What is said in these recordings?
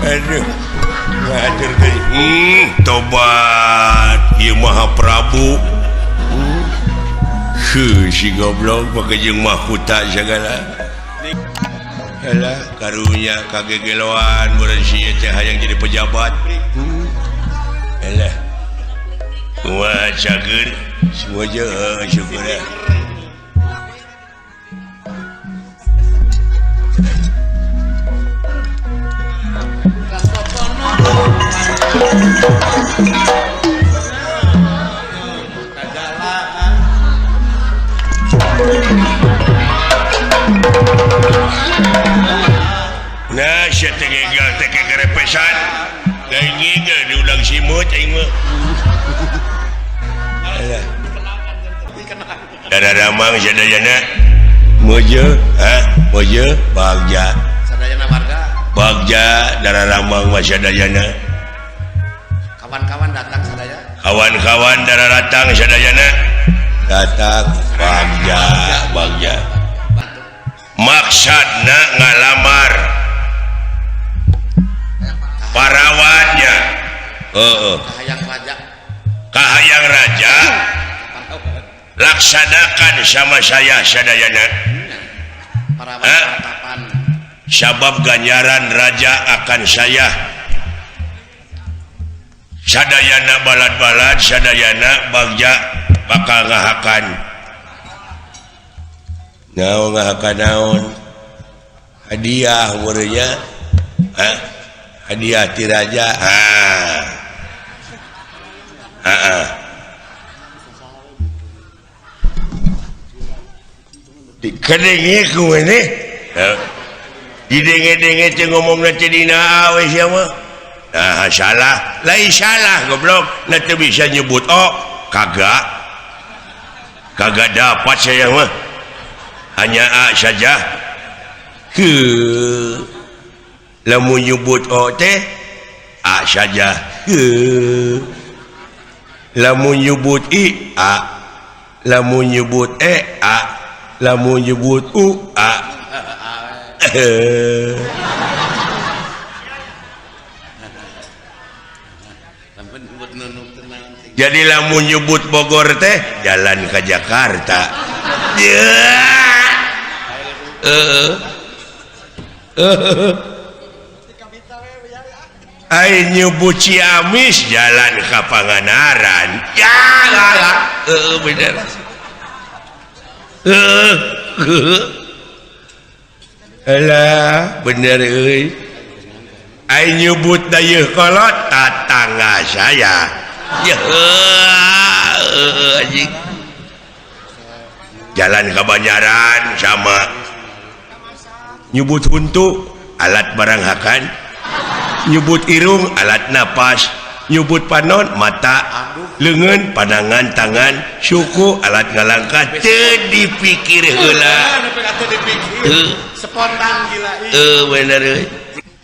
Aduh, ngahatur deui. Tobat ieu Maha Prabu. Heuh, si goblok pake jeung mahkota segala. Alah, karunya kagegeloan meureun si ieu teh hayang jadi pejabat. Alah. Wah, cager. Semua je, syukur ya. Nah, sia teh gegal teh kegerepesan. Lain ngigel diulang simut aing mah. Alah. Darah ramang sadayana mojo, ha? Mojo bagja. Sadayana warga. Bagja darah ramang mah sadayana. Kawan-kawan datang sadaya. Kawan-kawan darah datang sadayana. Datang bagja, bagja. Maksudna ngalamar parawannya. Heeh. Kahayang raja. Kahayang raja. Laksanakan sama saya sadayana. Parawan. Sabab ganjaran raja akan saya sadayana balad-balad sadayana bagja bakal ngahakan. Naon ngahakan naon? Hadiah meureunnya. Hah? Hadiah ti raja. Ah. Heeh. Dikadenge ku maneh. Didenge-denge teh ngomongna teh dina we sia mah. Nah, salah. Lain salah goblok. Na teu bisa nyebut oh, kagak. Kagak dapat saya mah. Hanya A saja. Heuh. Lamun nyebut O teh A saja. Heuh. Lamun nyebut I A. Lamun nyebut E A. Lamun nyebut U A. Jadi lamun nyebut Bogor teh jalan ke Jakarta. Ai nyebut Ciamis jalan ke Pangandaran. Ya lah, bener. Alah, bener euy. Ai nyebut dayeuh kolot tatangga saya. Ya, anjing. Jalan ke Banjaran sama nyebut huntu alat barang hakan, nyebut irung alat napas, nyebut panon mata, leungeun pandangan tangan, suku alat ngalangkah teu dipikir heula. Spontan gila. Bener euy.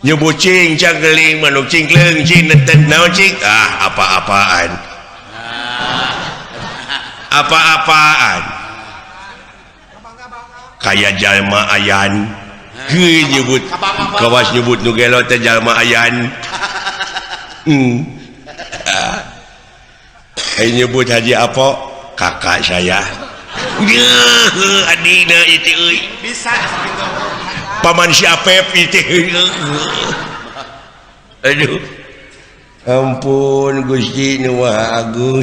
Nyebut cing cangkeling manuk cingkleung cing neten naon cing ah apa-apaan. Apa-apaan. Kaya jalma ayan. Heuh nyebut kawas nyebut nu gelo teh jalma ayan. Ai nyebut Haji Apo kakak saya. Yeuh adina itu euy. Bisa sakitu. Paman si Apep itu. Aduh. Ampun Gusti nu Maha Agung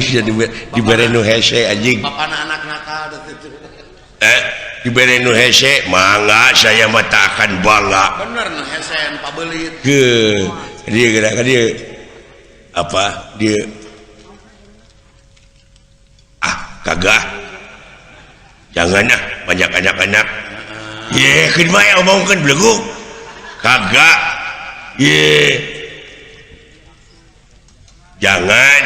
dibere nu hese anjing. Bapana anak nakal itu. Dibere nu hese mangga saya mah tak akan bangga. Bener nu hese nu pabelit. Heuh, dia gerak dia. Apa dia? Ah, kagak. Jangan ah, banyak anak-anak. Ye, keun bae omongkeun beleguk. Kagak. Ye. Jangan.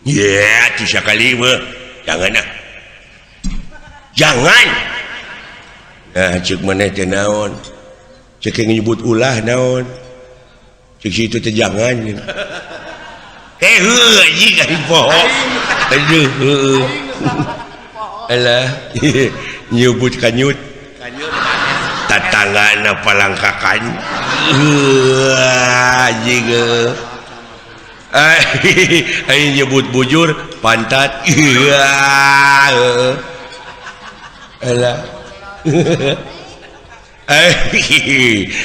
Ye, atuh sakali mah. Jangan ah. Jangan. Nah, ceuk maneh teh naon? Ceuk nyebut ulah naon? Ceuk situ teh jangan. Heuh anjing aing poho. Aduh, heueuh. Alah, nyebut kanyut. Kanyut. Tatanggana palangkakan. Anjing. Aing nyebut bujur pantat. Alah.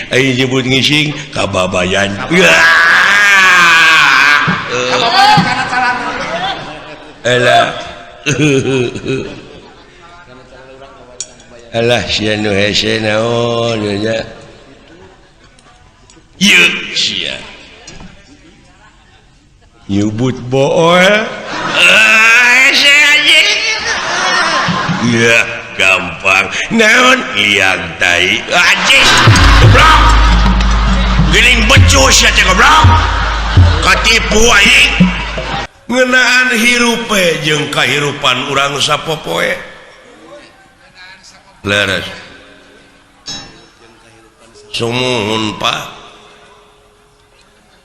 Aing nyebut ngising kababayan. Kababayan kana calana. Alah. Alah sia nu hese naon nya. Ieu sia. Nyebut bool. Hese anjing. Ya gampang. Naon liang tai anjing. Goblok. Geuning becus sia teh goblok. Katipu aing. Ngeunaan hirupe jeung kahirupan urang sapopoe. Leres. Sumuhun Pak.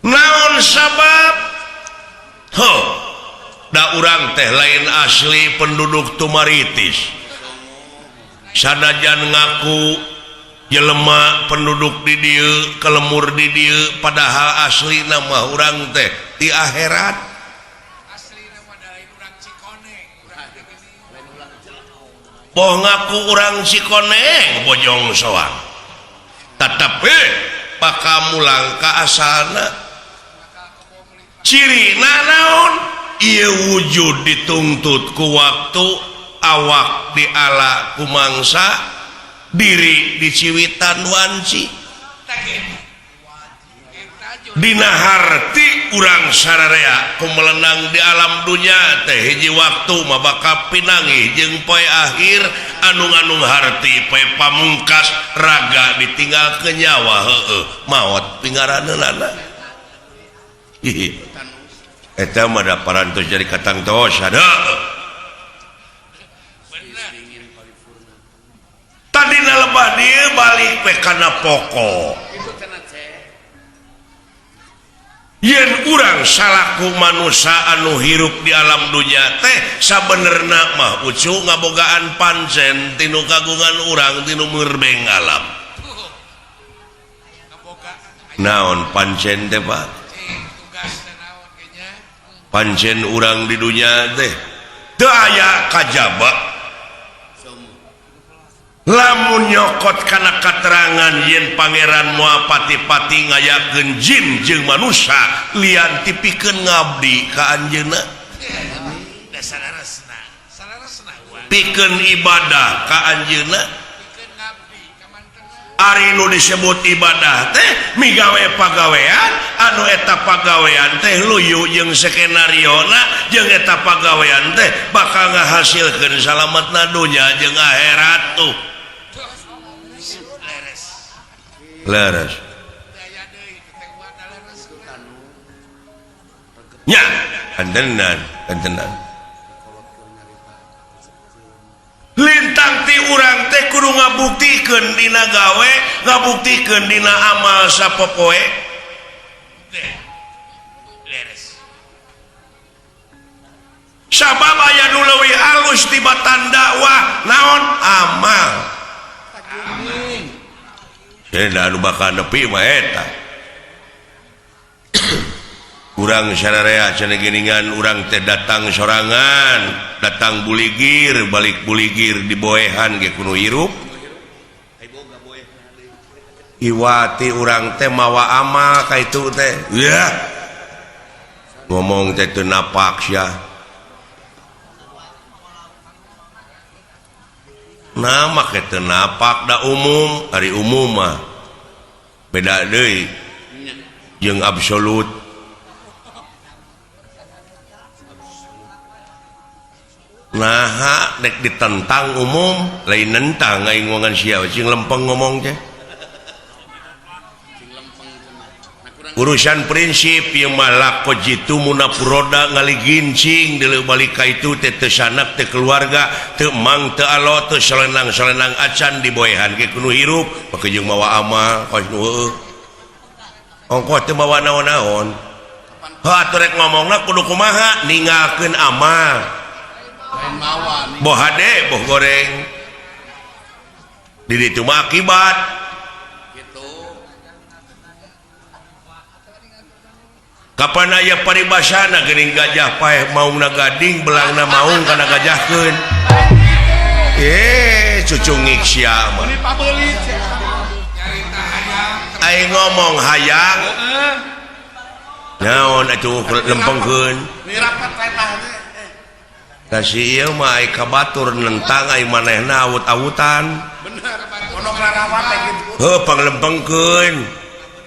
Naon sabab? Ho, da urang teh lain asli penduduk Tumaritis. Sanajan ngaku jelema penduduk di dieu, kelemur di dieu, padahal asli nama urang teh di akhirat. Boh ngaku urang Cikoneng Bojong Soang. Tetapi bakal mulang ka asalna. Ciri naon? Ieu wujud dituntut ku waktu, awak diala ku mangsa, diri diciwitan wanci. Dina harti urang sararea kumelenang di alam dunya teh hiji waktu mah bakal pinanggih jeung poe akhir anu nganung harti poe pamungkas raga ditinggal ke nyawa heueuh maot pingaraneunana. Hihi. Eta mah da parantos jadi katangtosan heueuh. Tadina lebah dieu balik we kana pokok. Yen urang salaku manusia anu hirup di alam dunya teh sabenerna mah ucu ngabogaan pancen tinu kagungan urang tinu merbeng alam. Naon pancen teh Pak? Pancen urang di dunya teh teu aya kajaba. Lamun nyokot kana katerangan yen pangeran moal pati-pati ngayakeun jin jeung manusia lian tipikeun ngabdi ka anjeunna. Pikeun ibadah ka anjeunna. Ari nu disebut ibadah teh migawe pagawean anu eta pagawean teh luyu jeung skenariona jeung eta pagawean teh bakal ngahasilkeun salametna dunya jeung akhirat tuh. Leres. Nya, antenan, antenan. Lintang ti urang teh kudu ngabuktikeun dina gawe, ngabuktikeun dina amal sapopoe. Sabab aya nu leuwih alus tibatan dakwah naon amal. Anu bakal nepi mah eta. Urang sararea cenah geuningan urang teh datang sorangan, datang buligir, balik buligir diboehan ge kudu hirup. Iwati urang teh mawa amal ka itu teh. Yah. Ngomong teh teu napak sia. Nah make teu napak da umum, ari umum mah beda deui jeung absolut. Naha dek ditentang umum lain nentang aing ngomongan sia cing lempeng ngomong teh. Urusan prinsip ieu mah lako jitu munafuroda ngaligincing deuleu balik ka itu teh teu sanak teu keluarga teu mang teu alo teu solenang-solenang acan diboehan ge kudu hirup make jeung mawa amal kos nu heueuh. Ongkoh teu mawa naon-naon. Heuh atuh rek ngomongna kudu kumaha ninggalkeun amal. Boh hade boh goreng. Di ditu mah akibat. Gitu. Kapan aya paribasana geuning gajah paeh maungna gading belangna maung kana gajahkeun. Cucungik sia mah. Ini pabeulit nyarita hayang. Aing ngomong hayang. Heeh. Naon atuh lempengkeun. Nirapat teh. Da si ieu mah ai ka batur nentang ai manehna awut-awutan. Bener. Pondok larawat teh kitu. Heuh panglempengkeun.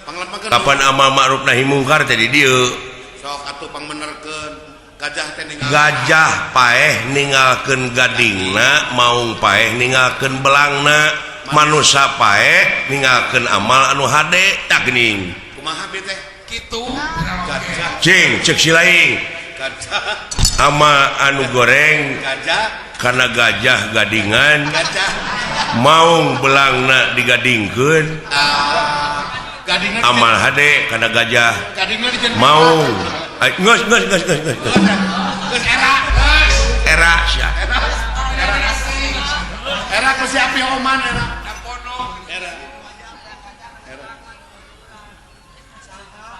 Panglempengkeun. Kapan amal ma'ruf nahi mungkar teh di dieu. Sok atuh pangbenerkeun. Gajah teh ninggal. Gajah paeh ninggalkeun gadingna, maung paeh ninggalkeun belangna, manusa paeh ninggalkeun amal anu hade tah geuning. Kumaha bi teh? Kitu. Gajah. Cing cek si laing. Gajah. Ama anu goreng Gajah. Karena gajah gadingan. Gajah. Maung belangna digadingkeun. Ah, gadingna amal hade karena gajah. Gadingna dijen. Maung. Ay, geus geus geus geus geus. Geus era. Era sia. Era. Era ku si api oman era. Era. Era.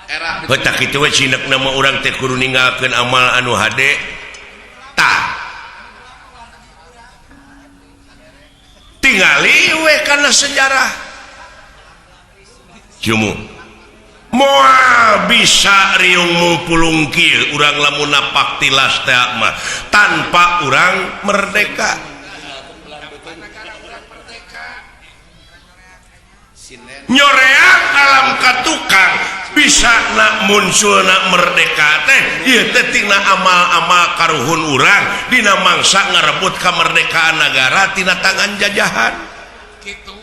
Era. Heuh tah kitu we cinekna mah urang teh kudu ninggalkeun amal anu hade. Tah. Tingali we kana sejarah. Jumu. Moal bisa riung mupulung kieu urang lamun napak tilas teh mah tanpa urang merdeka. Nyoreang alam katukang bisa nak muncul nak merdeka teh ieu teh tina amal-amal karuhun urang dina mangsa ngarebut kemerdekaan negara tina tangan jajahan. Kitu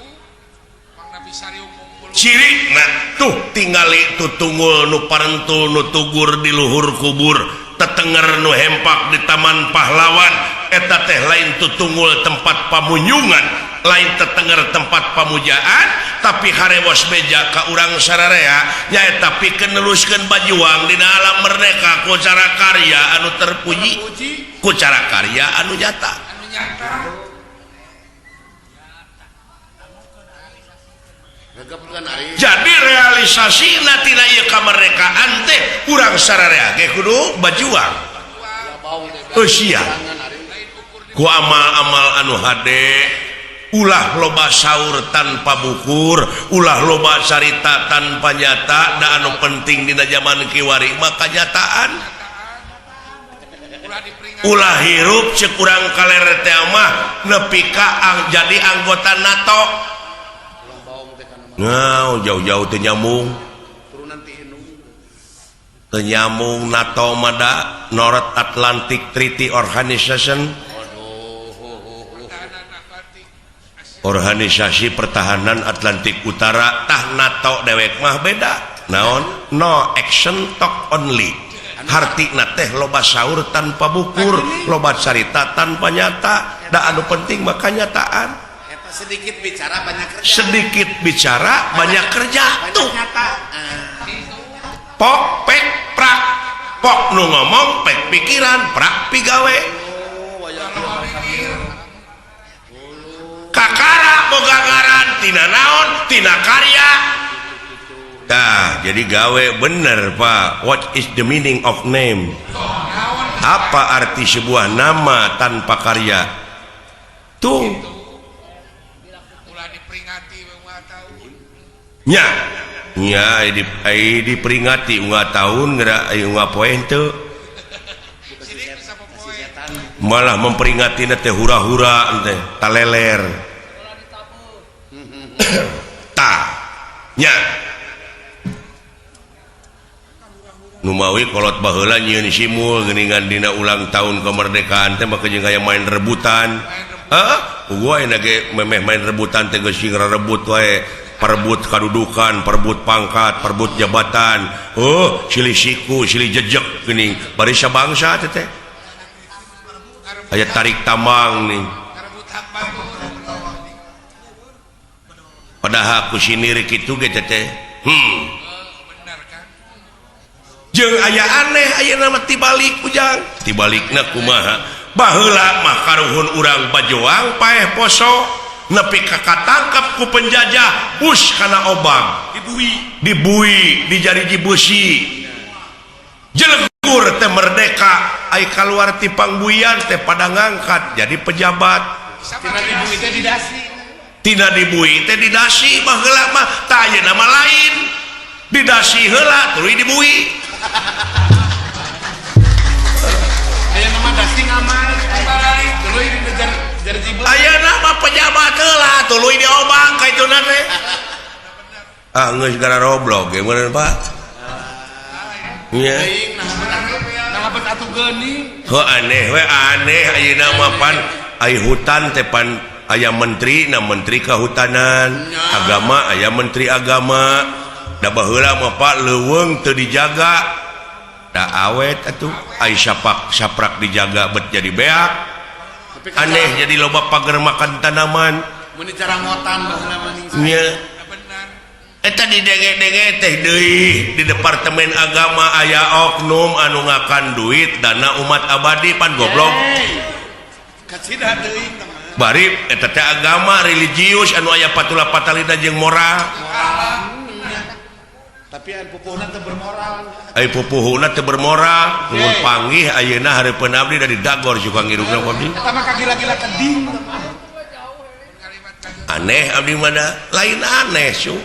mangna bisa riung mupulung. Ciri nah tuh tingali tutunggul nu parentul nu tugur di luhur kubur tetenger nu hempak di taman pahlawan eta teh lain tutunggul tempat pamunyungan lain tetenger tempat pamujaan tapi harewos beja ka urang sararea nyaeta pikeun neruskeun bajuang dina alam merdeka ku cara karya anu terpuji ku cara karya anu nyata. Anu nyata. Jadi realisasi tina ieu kamerdekaan teh urang sararea ge kudu bajuang. Eusia ku amal-amal anu hade ulah loba saur tanpa bukur ulah loba carita tanpa nyata da anu penting dina zaman kiwari mah kanyataan. Ulah hirup ceuk urang kaler teh mah nepi ka jadi anggota NATO. Nah, jauh-jauh teu nyambung. Teu nyambung NATO mah da North Atlantic Treaty Organization. Organisasi Pertahanan Atlantik Utara tah NATO dewek mah beda. Naon? No action talk only. Hartina teh loba saur tanpa bukur, loba carita tanpa nyata. Da anu penting mah kanyataan. Sedikit bicara banyak kerja. Sedikit bicara banyak kerja banyak tuh. Nyata. Pok pek prak. Pok nu ngomong pek pikiran prak pigawe. Kakara boga ngaran tina naon tina karya. Tah jadi gawe bener Pak. What is the meaning of name? Apa arti sebuah nama tanpa karya? Tuh. Nya nya diperingati unggal tahun geura aya unggal poe henteu. Malah memperingati teh hura-hura teh taleler. Tah nya numawi kolot baheula nyieun simul geuningan dina ulang tahun kemerdekaan teh mah jeung aya main rebutan. Heeh, gua ayeuna ge memeh main rebutan teh geus sing rebut wae. Perebut kadudukan, perebut pangkat, perebut jabatan. Oh, silih siku, silih jejek geuning. Bari sabangsa teh teh. Aya tarik tambang nih. Padahal ku sinir kitu ge teh teh. Jeung aya aneh ayeuna mah tibalik ujang. Tibalikna kumaha? Baheula mah karuhun urang bajoang paeh poso. Nepi ka katangkap ku penjajah bus kana obang dibui di jariji besi jelegur teh merdeka ai kaluar ti pangbuian teh pada ngangkat jadi pejabat. Tina dibui teh didasi. Tina dibui teh didasi baheula mah. Tah, ayeuna mah lain, didasi heula tuluy dibui. Aya nama dasi ngamal tuluy di jariji beusi. Ayeuna mah pejabat heula tuluy diobang ka itu teh. Ah, geus gara roblok ge meureun, Pak. Nya. Teuing nah bet atuh geuning. Heuh, aneh we, aneh ayeuna mah. Pan ai hutan teh pan aya menteri na, menteri kehutanan, agama aya menteri agama. Da baheula mah, Pak, leuweung teu dijaga da awet atuh. Ai sapak saprak dijaga bet jadi beak. Tapi aneh, jadi loba pagar makan tanaman. Mun dicarangotan baheula mah ning. Nya. Eta didenge-denge teh deui di departemen agama aya oknum anu ngakan duit dana umat abadi. Pan goblok. Kacida teuing teh mah. Bari eta teh agama religius anu aya patula patalina jeung moral. Tapi anu pupuhna teu bermoral. Ai pupuhuna teu bermoral. Mun panggih ayeuna hareupeun abdi dari dagor suka ngirupna ku abdi. Eta mah kagila-gila keding teh mah. Aneh abdi mana lain aneh su.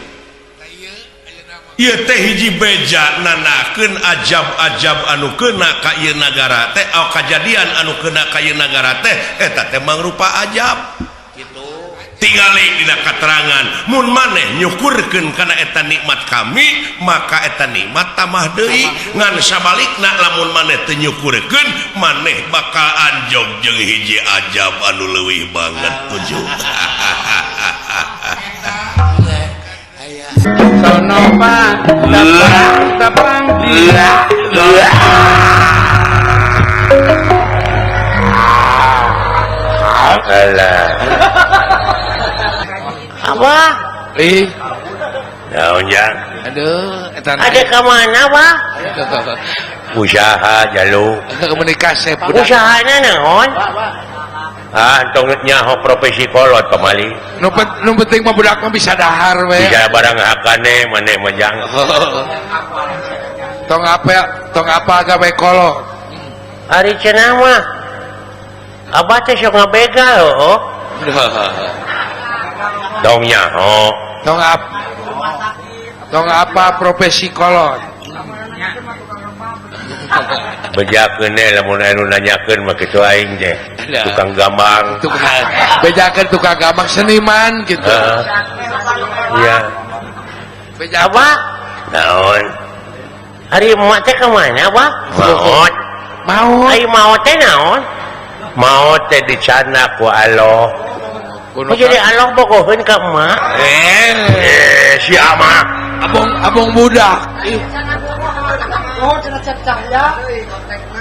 Ieu teh hiji beja nandakeun ajab-ajab anu kena ka ieu nagara teh, oh, kajadian anu kena ka ieu nagara teh eta teh mangrupa ajab. Gitu. Tingali dina katerangan, mun maneh nyukurkeun kana eta nikmat kami, maka eta nikmat tambah deui, ngan sabalikna lamun maneh teu nyukurkeun, maneh bakal anjog jeung hiji ajab anu leuwih banget tujuh. Sono pa tepang tepang di. Alah. Apa? Ih, Naon, Jang? Aduh, eta. Ada ke mana, Pak? Usaha jalu. Komunikasi budak. Usahanya naon? Ah, tong nyaho profesi kolot pamali. Nu penting mah budak mah bisa dahar we. Bisa barang hakane maneh mah, Jang. Tong apa gawe kolot. Ari cenah mah. Abah teh sok ngabegal oh. Tong nyaho. Tong apa profesi kolot. Bejakeun we lamun anu nanyakeun mah kitu aing teh. Tukang gambang. Tukang bejakeun tukang gambang seniman gitu. Heeh. Iya. Beja. Abah, Naon? Ari emak teh ke mana, Abah? Maot. Mau. Ari maot teh naon? Maot teh dicanak ku Allah. Kuno. Oh, jadi Allah bogoheun ka emak. Eh, Eh, si ama. Abong abong budak. Ih,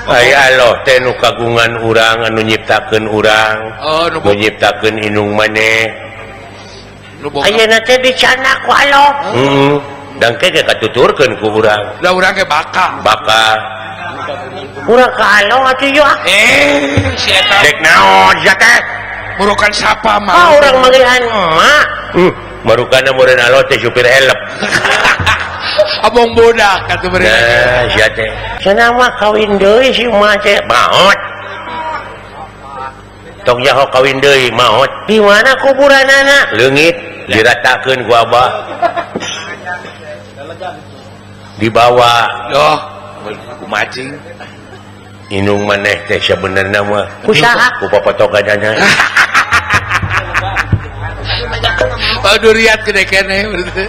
Ai Allah teh nu kagungan urang, anu nyiptakeun urang. Oh, nu nu nyiptakeun indung maneh. Nu boga. Ayeuna teh dicanak ku Allah. Heeh. Dan ke katuturkeun ku urang. Da urang ge bakal. Bakal. Urang ka Allah atuh yeuh. Ah. Eh, si eta Dek naon sia teh? Burukan sapa Ah, mah. urang manggihan emak. Marukana meureun Allah teh supir elep. Abong budak atuh beureun. Nah, sia teh. Cenah mah kawin deui si emak teh. Maot. Tong nyaho kawin deui, maot. Di mana kuburanana? Leungit diratakeun ku abah. Dibawa. Doh, kumacing. Indung maneh teh sabenerna mah Ku saha? Ku papotokanana. Oh, duriat gede keneh berarti.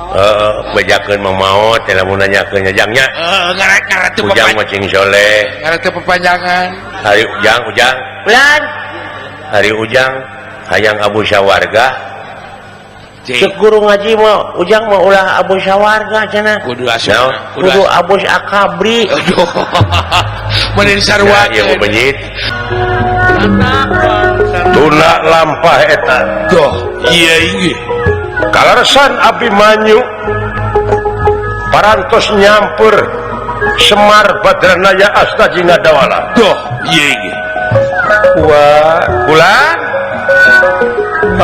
Heeh, bejakeun mah maot teh lamun nanyakeun jangnya. Eh, ngaret ngaret teu Ujang mah cing soleh. Ngaret teu pepanjangan. Hari ujang ujang. Bulan. Hari ujang hayang abu sawarga. Cek guru ngaji mah ujang mah ulah abu sawarga cenah. Kudu asup. Naon? Kudu abus akabri. Aduh. Meureun sarua. Ya, ieu mah benyit. Tuna lampah eta. Doh, iya iya. Kaleresan Abimanyu parantos nyamper Semar Badranaya Astajina Dawala. Doh, iya iya. Wah, kula.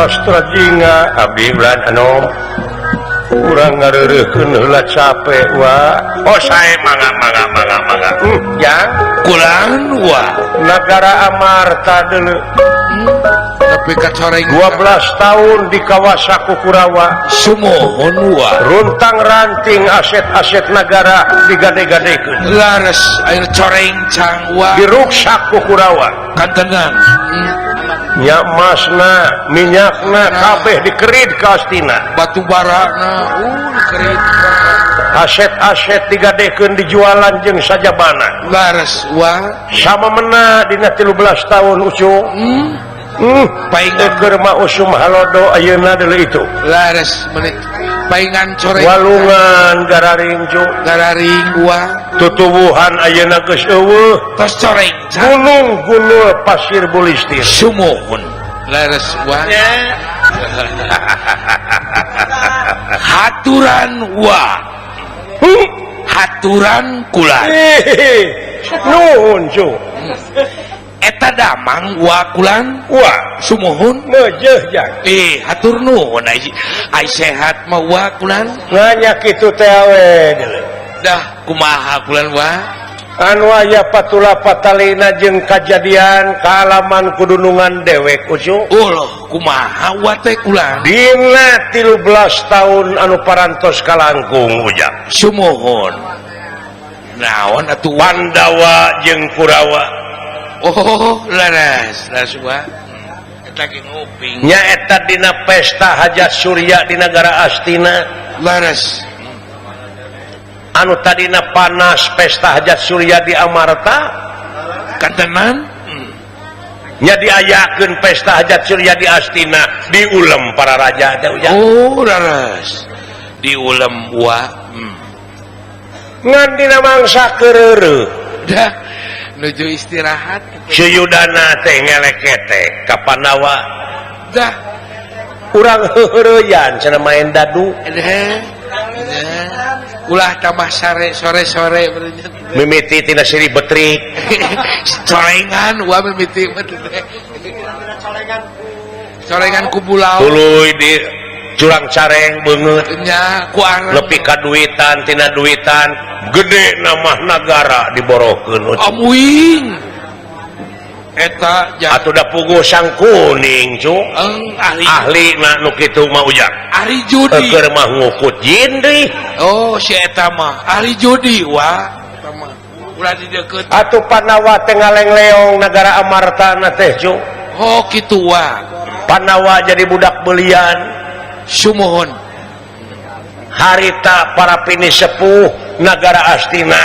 Wastra jingga abdi bulan anom urang ngareureukkeun heula capek wa. Oh sae mangga mangga mangga mangga. Ya kulan wa nagara Amarta deuleu. Tapi kacoreng 12 tahun di kawasa ku Kurawa. Sumuhun wa. Runtang ranting aset-aset nagara digade-gadekeun. Lares air coreng cang wa. Diruksak ku Kurawa. Kantenan. Nya emasna, minyakna kabeh dikerid ka Astina. Batu barana, dikerid. Aset-aset digadekeun dijualan jeung sajabana. Lares wa. Sama mena dina 13 tahun ucu. Paingan keur mah usum halodo ayeuna deuleu itu. Lares menit paingan coreng. Walungan gararing cu. Gararing wa. Tutuwuhan ayeuna geus eueuh. Tos coreng. Gunung-gunung pasir bulistir. Sumuhun. Lares wa. Haturan wa. Haturan kula. Nuhun cu. Eta damang wa kulan wa sumuhun mejeh jang. Hatur nuhun ai sehat mah wa kulan. Nanya kitu teh we deuleu. Dah kumaha kulan wa? Anu aya patula patalina jeung kajadian kaalaman kudunungan dewek ucu. Uloh kumaha wa teh kulan? Dina 13 tahun anu parantos kalangkung ujang. Sumuhun. Naon atuh Pandawa jeung Kurawa. Oh, laras, laras wa. Eta ge nguping. Nya eta dina pesta hajat Surya di nagara Astina. Laras. Anu tadina panas pesta hajat Surya di Amarta. Kantenan? Nya diayakeun pesta hajat Surya di Astina, diulem para raja teh ujang. Oh, laras. Diulem wa. Ngan dina mangsa keureureut. Dah. Nuju istirahat. Suyudana teh ngelekete ka Pandawa. Dah. Urang heuheureyan cenah main dadu. Ulah tambah sare sore-sore mimiti tina siri betrik. Corengan wa mimiti teh. Corengan ku bulau. Tuluy di curang careng beungeut. Nya ku arang. Nepi ka duitan tina duitan gede nama nagara diborokeun. Amuing. Eta atuh da puguh sang kuning cu. Ahli ahlina nu kitu mah ujang. Ahli judi. Keur mah ngukut jin deui. Oh si eta mah ahli judi wa. Eta mah ulah dideukeut. Atuh Pandawa teh ngaleng-leong nagara Amartana teh cu. Oh kitu wa. Pandawa jadi budak belian. Sumuhun. Harita para pini sepuh nagara Astina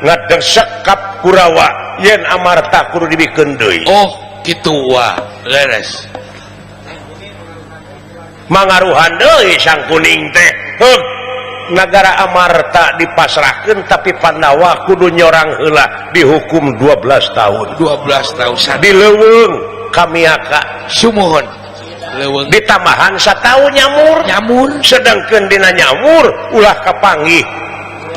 ngadersek kap Kurawa yen Amarta kudu dibikeun deui. Oh kitu wa. Leres. Mangaruhan deui sang kuning teh. Heug nagara Amarta dipasrahkeun tapi Pandawa kudu nyorang heula dihukum 12 tahun. 12 tahun di leuweung kamiaka. Sumuhun. Leuweung ditambahan satahun nyamur. Nyamur sedangkeun dina nyamur ulah kapanggih.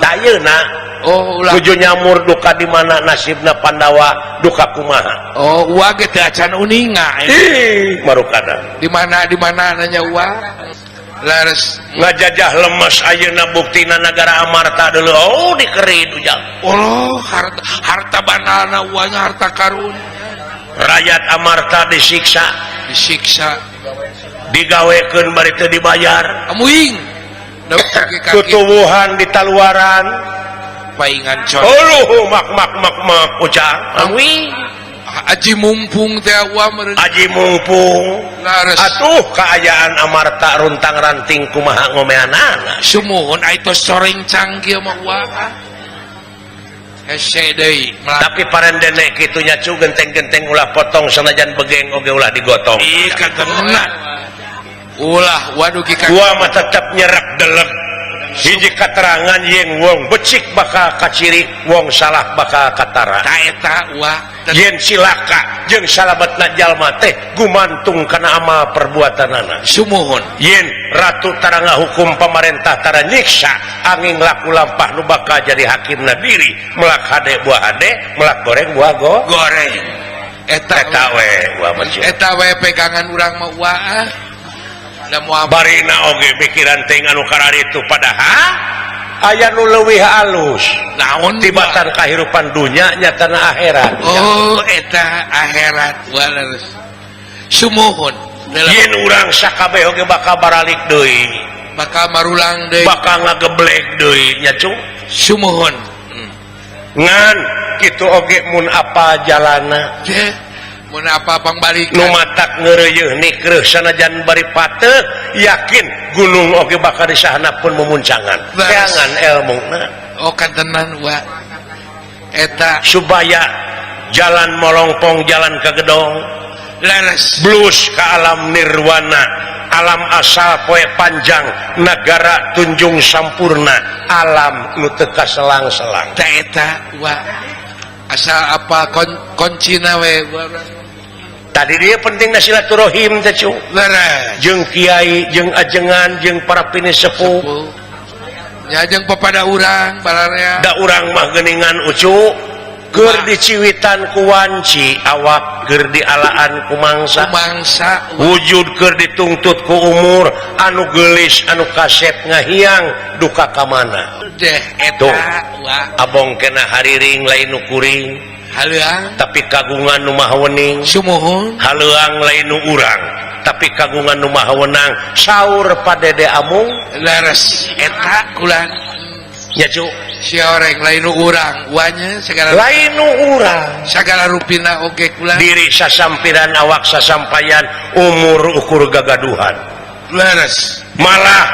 Ayeuna oh ulah tuju nyamur duka di mana nasibna Pandawa duka kumaha. Oh wa ge teu acan uninga. Ih marukana. Di mana nanya wa. Lares ngajajah lemes ayeuna buktina nagara Amarta dulu. Oh dikerid ujang. Oh harta harta banalna wa nya harta karun. Rakyat Amarta disiksa, disiksa digawekeun bari teu dibayar. Amuing. Tutuwuhan di taluaran paingan coy. Uluh mak mak mak mak ujang. Amuing. Aji mumpung teh wa meureun. Aji mumpung. Lares. Atuh kaayaan Amarta runtang ranting kumaha ngomeanana. Sumuhun ai tos soreng cangkir mah wa. Hese deui. Tapi parendene kitu nya cu genteng-genteng ulah potong sanajan begeng oge ulah digotong. Ih katenan. Ulah waduh ki gua mah tetep nyerek deleg. Hiji katerangan yen wong becik bakal kaciri, wong salah bakal katara. Ta eta wa yen cilaka jeung salametna jalma teh gumantung kana amal perbuatanana. Sumuhun. Yen ratu tara ngahukum pamarentah tara nyiksa angin laku lampah nu bakal jadi hakimna diri, melak hade buah hade, melak goreng buah goreng. Eta eta we wa mah. Eta we pegangan urang mah wa. Da moal Barina oge mikiran teuing anu kararitu padahal aya nu leuwih alus. Naon tibatan kahirupan dunya nyatana akhirat. Oh eta akhirat waleres. Sumuhun. Yen urang sakabeh oge bakal baralik deui. Bakal marulang deui. Bakal ngageblek deui nya cu. Sumuhun. Ngan kitu oge mun apa jalana. Mun apa pangbalikan. Nu matak ngeureuyeuh nikreuh sanajan bari pateuh yakin gunung oge bakal disahana pun memuncangan. Teangan elmuna. Oh kantenan wa eta supaya jalan molongpong jalan ke gedong leres blues ke alam nirwana alam asal poe panjang negara tunjung sampurna alam nu teu kaselang-selang. Ta eta wa asal apa koncina we. Tadi dia pentingna silaturahim teh cu. Leres jeung kiai jeung ajengan jeung para pinisepuh. Nya jeung papada urang bararea. Da urang mah geuningan ucu keur diciwitan ku wanci awak keur dialaan ku mangsa. Mangsa wujud keur dituntut ku umur anu geulis anu kasep ngahiang duka ka mana. Deh eta wa abong kena hariring lain nu kuring. Haleuang tapi kagungan nu maha wening. Sumuhun. Haleuang lain nu urang tapi kagungan nu maha wenang saur padede amung leres eta kulan nya cu. Si oreng lain nu urang wanya segala lain nu urang sagala rupina oge kulan diri sasampiran awak sasampayan umur ukur gagaduhan leres malah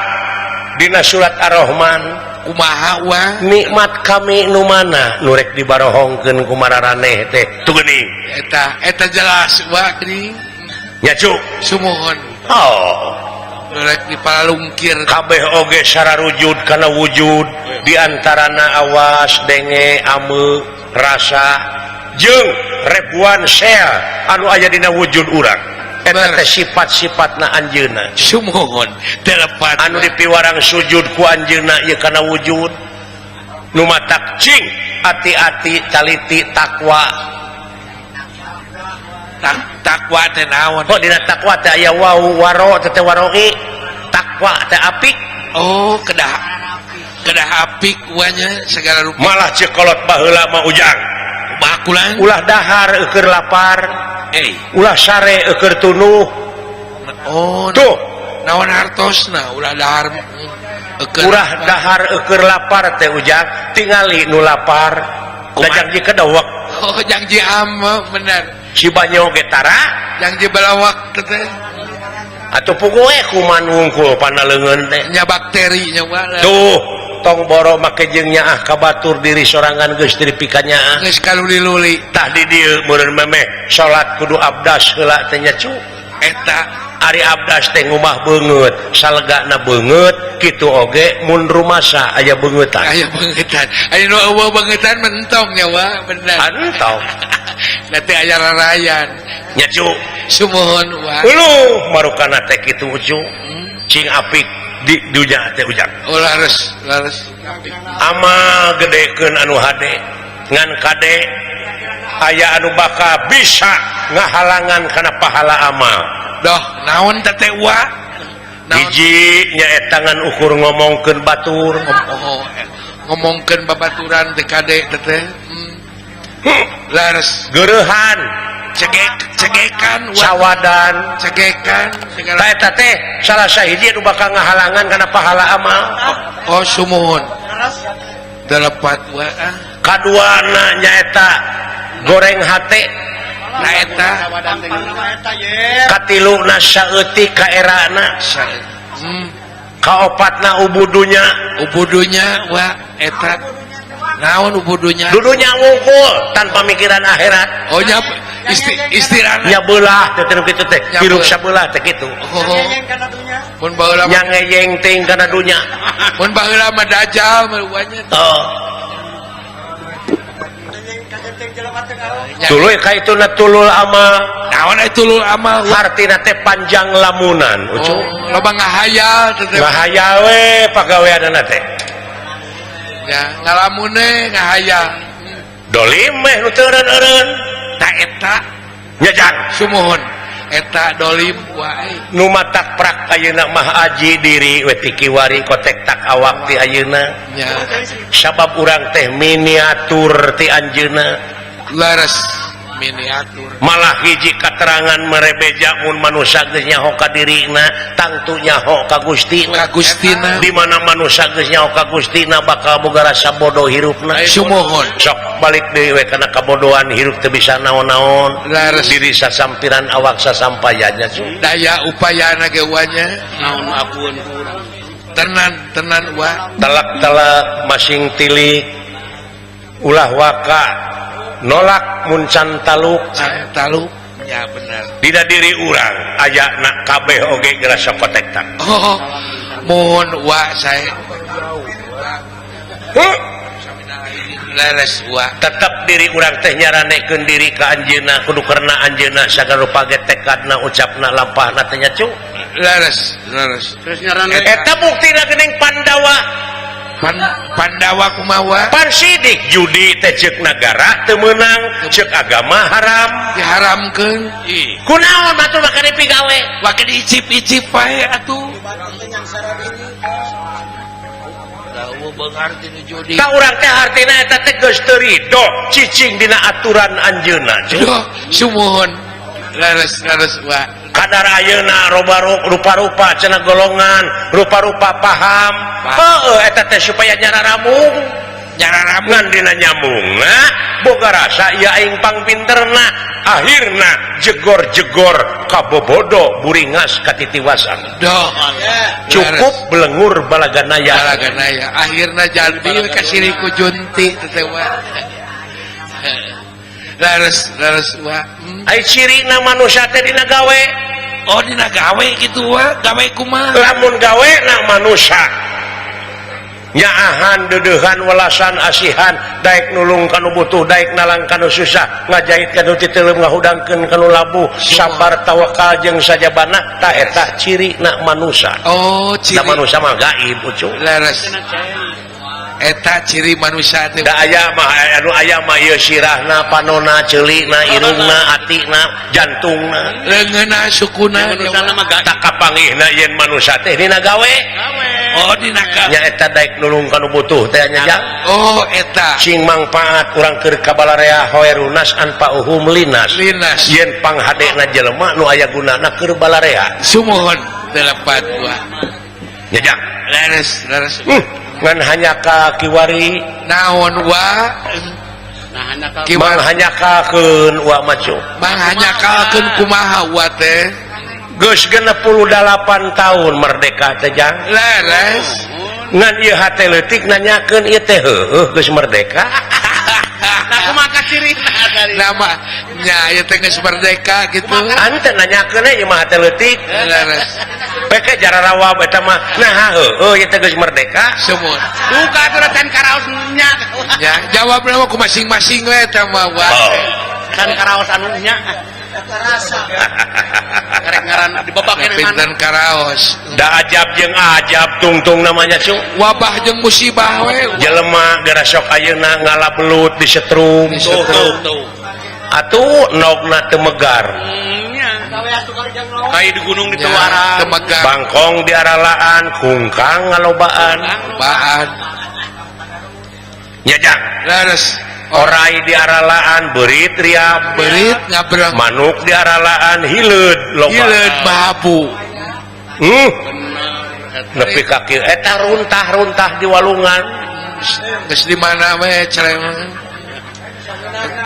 dina surat Ar-Rahman kumaha wa nikmat kami nu mana nu rek dibarohongkeun ku mararaneh teh tuh geuning eta eta jelas wa geuning nya cu. Sumuhun. Oh nu rek dipalalungkir kabeh oge sararujud kana wujud diantarana awas denge ame rasa jeung ribuan sel anu aya dina wujud urang eta teh sifat-sifatna anjeunna. Sumuhun telepat anu dipiwarang sujud ku anjeunna ieu kana wujud nu matak cing ati-ati taliti takwa. Takwa teh naon? Oh dina takwa teh aya wau waro teh waroi takwa teh apik. Oh kedah kedah apik wanya segala rupa. Malah cekolot baheula mah ujang bakulan ulah dahar eueur lapar. Ulah sare eueur tunuh. Oh tuh naon hartosna ulah dahar eueur ulah dahar eueur lapar teh ujang tingali nu lapar da jangji kedewek. Oh jangji ame bener si banyo ge tara jangji balawak teh atuh puguh we kuman wungkul pana leungeun teh nya bakteri nya tuh tong boro make jeung nyaah ka batur diri sorangan geus diri pikanyaah geus kaluli-luli tah di dieu meureun memeh salat kudu abdas heula teh nya cu eta ari abdas teh ngumah beungeut salegana beungeut kitu oge mun rumasa aya beungeutan aya beungeutan aya nu eueuh beungeutan mentong nya wa bener entong nanti aya rarayan nya cu sumuhun wa uluh marukana teh kitu cu cing apik di dunya teh ujang. Oh lares lares amal gedekeun anu hade ngan kade aya anu bakal bisa ngahalangan kana pahala amal. Doh naon teh teh wa hiji nyaeta ngan ukur ngomongkeun batur. Oh, ngomongkeun babaturan teh kade teh teh. Lares geureuhan cegekan sawadan cegekan segala eta teh salah sahiji anu bakal ngahalangan kana pahala amal. Oh sumuhun telepat wa kaduana nyaeta goreng hate na eta katiluna saeutik kaerana kaopatna ubudunya ubudunya wa eta naon ubudunya dudunya wungkul tanpa mikiran akhirat. Oh nya istilahna nya beulah teh kitu teh hirup sabelah teh kitu. Mun baheula nya ngeyeng teuing kana dunya mun baheula mah dajjal mah wanya. Oh tuluy ka itu na tulul amal. Naon eta tulul amal? Hartina teh panjang lamunan ucu. Loba ngahayal teh ngahayal we pagaweanana teh ya ngalamune ngahayal dolim meh nu teu eureun-eureun ta eta nya jang sumuhun Eta dolim wae. Nu matak prak ayeuna mah aji diri we ti kiwari kotek tak awak ti ayeuna. Nya. Sabab urang teh miniatur ti anjeunna. Leres miniatur. Malah hiji katerangan merebeja mun manusia geus nyaho ka dirina tangtu nyaho ka Gustina. Ka Gustina. Di mana manusia geus nyaho ka Gustina bakal boga rasa bodoh hirupna. Sumuhun. Sok balik deui we kana kabodohan hirup teu bisa naon-naon. Leres. Diri sasampiran awak sasampayanya cu. Daya upayana ge nya. Naon akueun ku urang. Tenan tenan wa. Telak-telak masing tilik ulah waka nolak muncan taluk. Taluk ya benar. Tidak diri urang aya nak kabeh oge ngerasa kotektak. Oh, mohon wa saya. Huh? Leres wa. Tetap diri urang teh nyaranekeun diri ka anjeunna kudu karena anjeunna sagarupa ge tekadna ucapna lampahna teh nya cu. Leres, leres. Terus nyarane eta buktina geuning Pandawa. Pandawa kumawa? Pansidik judi teh ceuk nagara teu meunang, ceuk agama haram. Diharamkeun. Ih, Kunaon batur make dipigawe? Wake diicip-icip wae atuh. Tahu beungar tinu judi. Ka urang teh hartina eta teh geus teu rido cicing dina aturan anjeunna. Duh, sumuhun. Leres, leres wa. Kadar ayeuna rupa-rupa cenah golongan, rupa-rupa paham. Heueuh eta teh supaya nyararamung. Nyararamung ngan dina nyambungna boga rasa ieu aing pangpinterna. Akhirna jegor-jegor kabobodo buringas katitiwasan. Duh, cukup belengur balaganaya. Balaganaya. Akhirna jadi ka siriku junti teh wa. Leres, leres wa. Ai cirina manusia teh dina gawe. Oh dina gawe kitu wa, gawe kumaha? Lamun gawe na manusia nyaahan deudeuhan welasan asihan daek nulung kanu butuh daek nalang kanu susah ngajahit kanu titeuleum ngahudangkeun kanu labuh sabar tawakal jeung sajabana ta eta cirina manusia. Oh ciri da manusia mah gaib ucu. Leres. Eta ciri manusia teh. Da aya mah anu aya mah ieu sirahna panona ceulina irungna atina jantungna leungeunna sukuna tak kapanggihna yen manusia teh dina gawe. Oh dina gawe nya eta daek nulung kanu butuh teh nya jang. Oh eta sing mangpaat urang keur kabalarea hoerunas anfa'uhum linas. Linas yen panghadena jelema nu aya gunana keur balarea. Sumuhun telepat gua nya jang. Leres leres. Ngan hanya ka kiwari naon wa mang hanya kakeun wa macu mang hanya kakeun kumaha wa teh geus 68 tahun merdeka teh jang. Leres ngan ieu hate leutik nanyakeun ieu teh heueuh geus merdeka. Nah kumaha cirina dari nama nya ieu teh geus merdeka kitu ante nanyakeun ieu mah hate leutik. Leres peke jararawa eta mah nah heueuh ieu teh geus merdeka. Sumuhun duka atuh can karaos nya. Ya jawabna mah ku masing-masing we eta mah wa. Can karaos anu nya. Rasa. Karek ngaran dibabakeun pinten karaos. Da ajab jeung ajab tungtung namanya cu. Wabah jeung musibah we. Jelema gara sok ayeuna ngalabelut di setrum. Tuh. Atuh nogna teu megar. Kai di gunung di Tewara. Bangkong di aralaan, kungkang ngalobaan. Baan. Nya jang. Leres. Orai di aralaan, beurit riap, beurit ngabrang. Manuk di aralaan hileud loba. Hileud babu. Nepi ka kieu eta runtah-runtah di walungan. Geus di mana we celeng.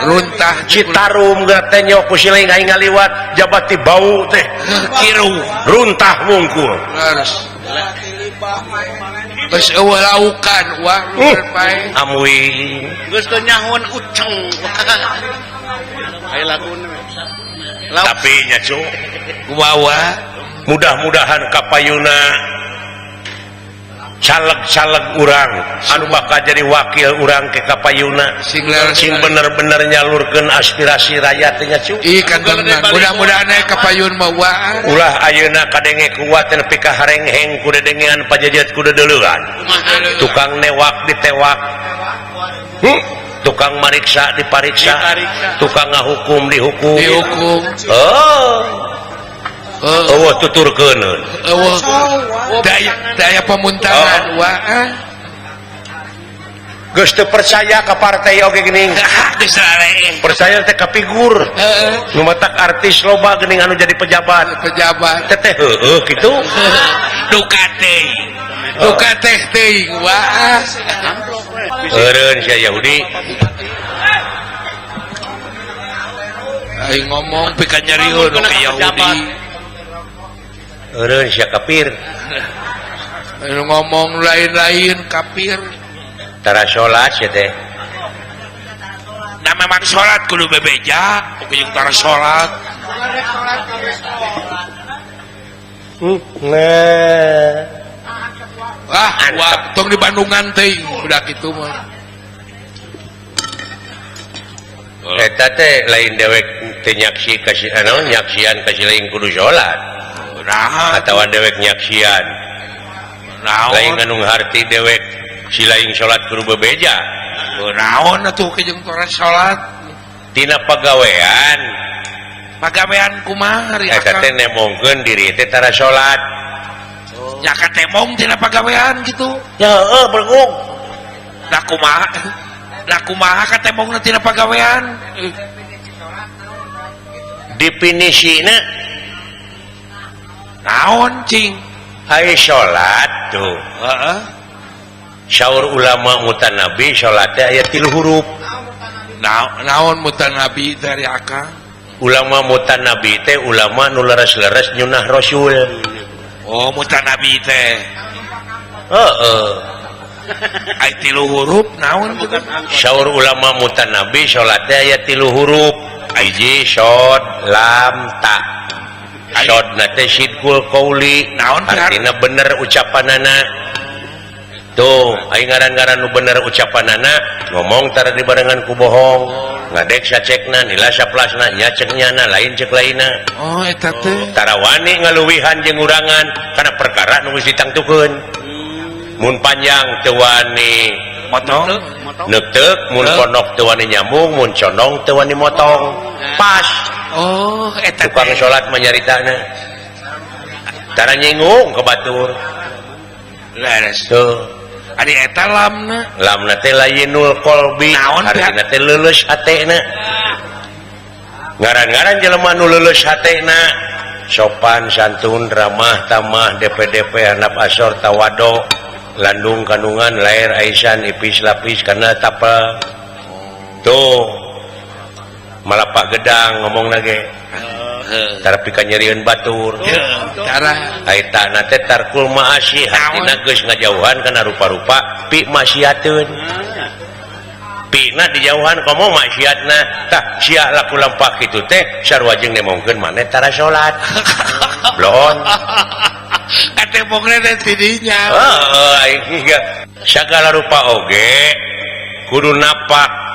Runtah Citarum geus teh nyok ku sileng aing ngaliwat jabati bau teh. Kiru runtah mungkul. Leres. Geus eueuh laukan wah pae. Amui geus teu nyahoan uceng. Aya laguna. Tapi nya cu kumaha mudah-mudahan kapayuna caleg-caleg urang anu bakal jadi wakil urang ke kapayuna sing bener-bener nyalurkeun aspirasi rakyat nya cu. Ih kan mudah-mudahan aya kapayun mah wa. Ulah ayeuna kadenge kuat nepi ka harengheng ku dedengean pajajahat ku dedeleuan. Tukang newak ditewak. Tukang mariksa dipariksa, tukang ngahukum dihukum. Dihukum. Oh. Eueuh tuturkeun. Eueuh. Daya pamuntangan wa. Geus teu percaya ka partai oge geuning. Geus raree. Percaya teh ka figur. Heeh. Nu matak artis loba geuning anu jadi pejabat. Pejabat. Teteh heueuh kitu. Duka teh. Duka teh teuing wa. Eureun sia Yahudi. Aing ngomong pika nyariun ka Yahudi. Eureun sia kafir. Aing ngomong lain-lain kafir. Tara salat sia teh. Nah memang salat kudu bebeja, oge jeung tara salat. Nah. Ah, wah, tong di Bandungan teuing budak kitu mah. Eta teh lain dewek teu nyaksi ka si naon nyaksian ka si lain kudu salat. Nah, atawa dewek nyaksian. Naon? Lain anu harti dewek si lain salat kudu bebeja. Naon atuh ke jeung tara salat? Tina pagawean. Pagawean kumaha ari Eta teh nemongkeun diri teh tara salat. Nya katemong tina pagawean kitu. Ya heueuh bergung. Lah kumaha? Lah kumaha katemongna tina pagawean? Definisina naon cing? Ai salat tuh. Heeh. Syaur ulama mutanabi salat teh aya 3 huruf. Naon mutanabi dari akang? Ulama mutanabi teh ulama nu leres-leres nyunah Rasul. Oh mutanabi teh. Heeh. Ai 3 huruf naon kitu? Syaur ulama mutanabi salat teh aya 3 huruf. Hiji shod lam ta. Shodna teh sidqul qauli, naon artina bener ucapanana. Tuh, aing ngaran-ngaran nu bener ucapanana, ngomong tara dibarengan ku bohong. Ngadek sacekna, nila saplasna, nya cek nyana, lain cek lainna. Oh, eta teh. Tara wani ngaluwihan jeung urangan kana perkara nu geus ditangtukeun. Mun panjang teu wani motong, neuteuk, mun pondok teu wani nyambung, mun condong teu wani motong. Pas. Oh, eta tukang salat mah nyaritana. Tara nyinggung ka batur. Leres. Tuh. Ari eta lamna. Lamna teh layinul qalbi, artina teh leuleus hatena. Ngaran-ngaran jelema nu leuleus hatena, sopan santun, ramah tamah, DPDP handap asor tawado, landung kandungan, lair aisan, ipis lapis kana tapel. Tuh. Malapah gedang ngomongna ge. Tara pika nyerieun batur. Tara eta na teh tarkul maasi, hatina geus ngajauhan kana rupa-rupa pi maksiateun. Pina dijauhan komo maksiatna. Tah sia laku lampah kitu teh sarua jeung nemongkeun maneh tara salat. Bloon. Katemongna teh tidinya. Heeh, aing sagala rupa oge kudu napak.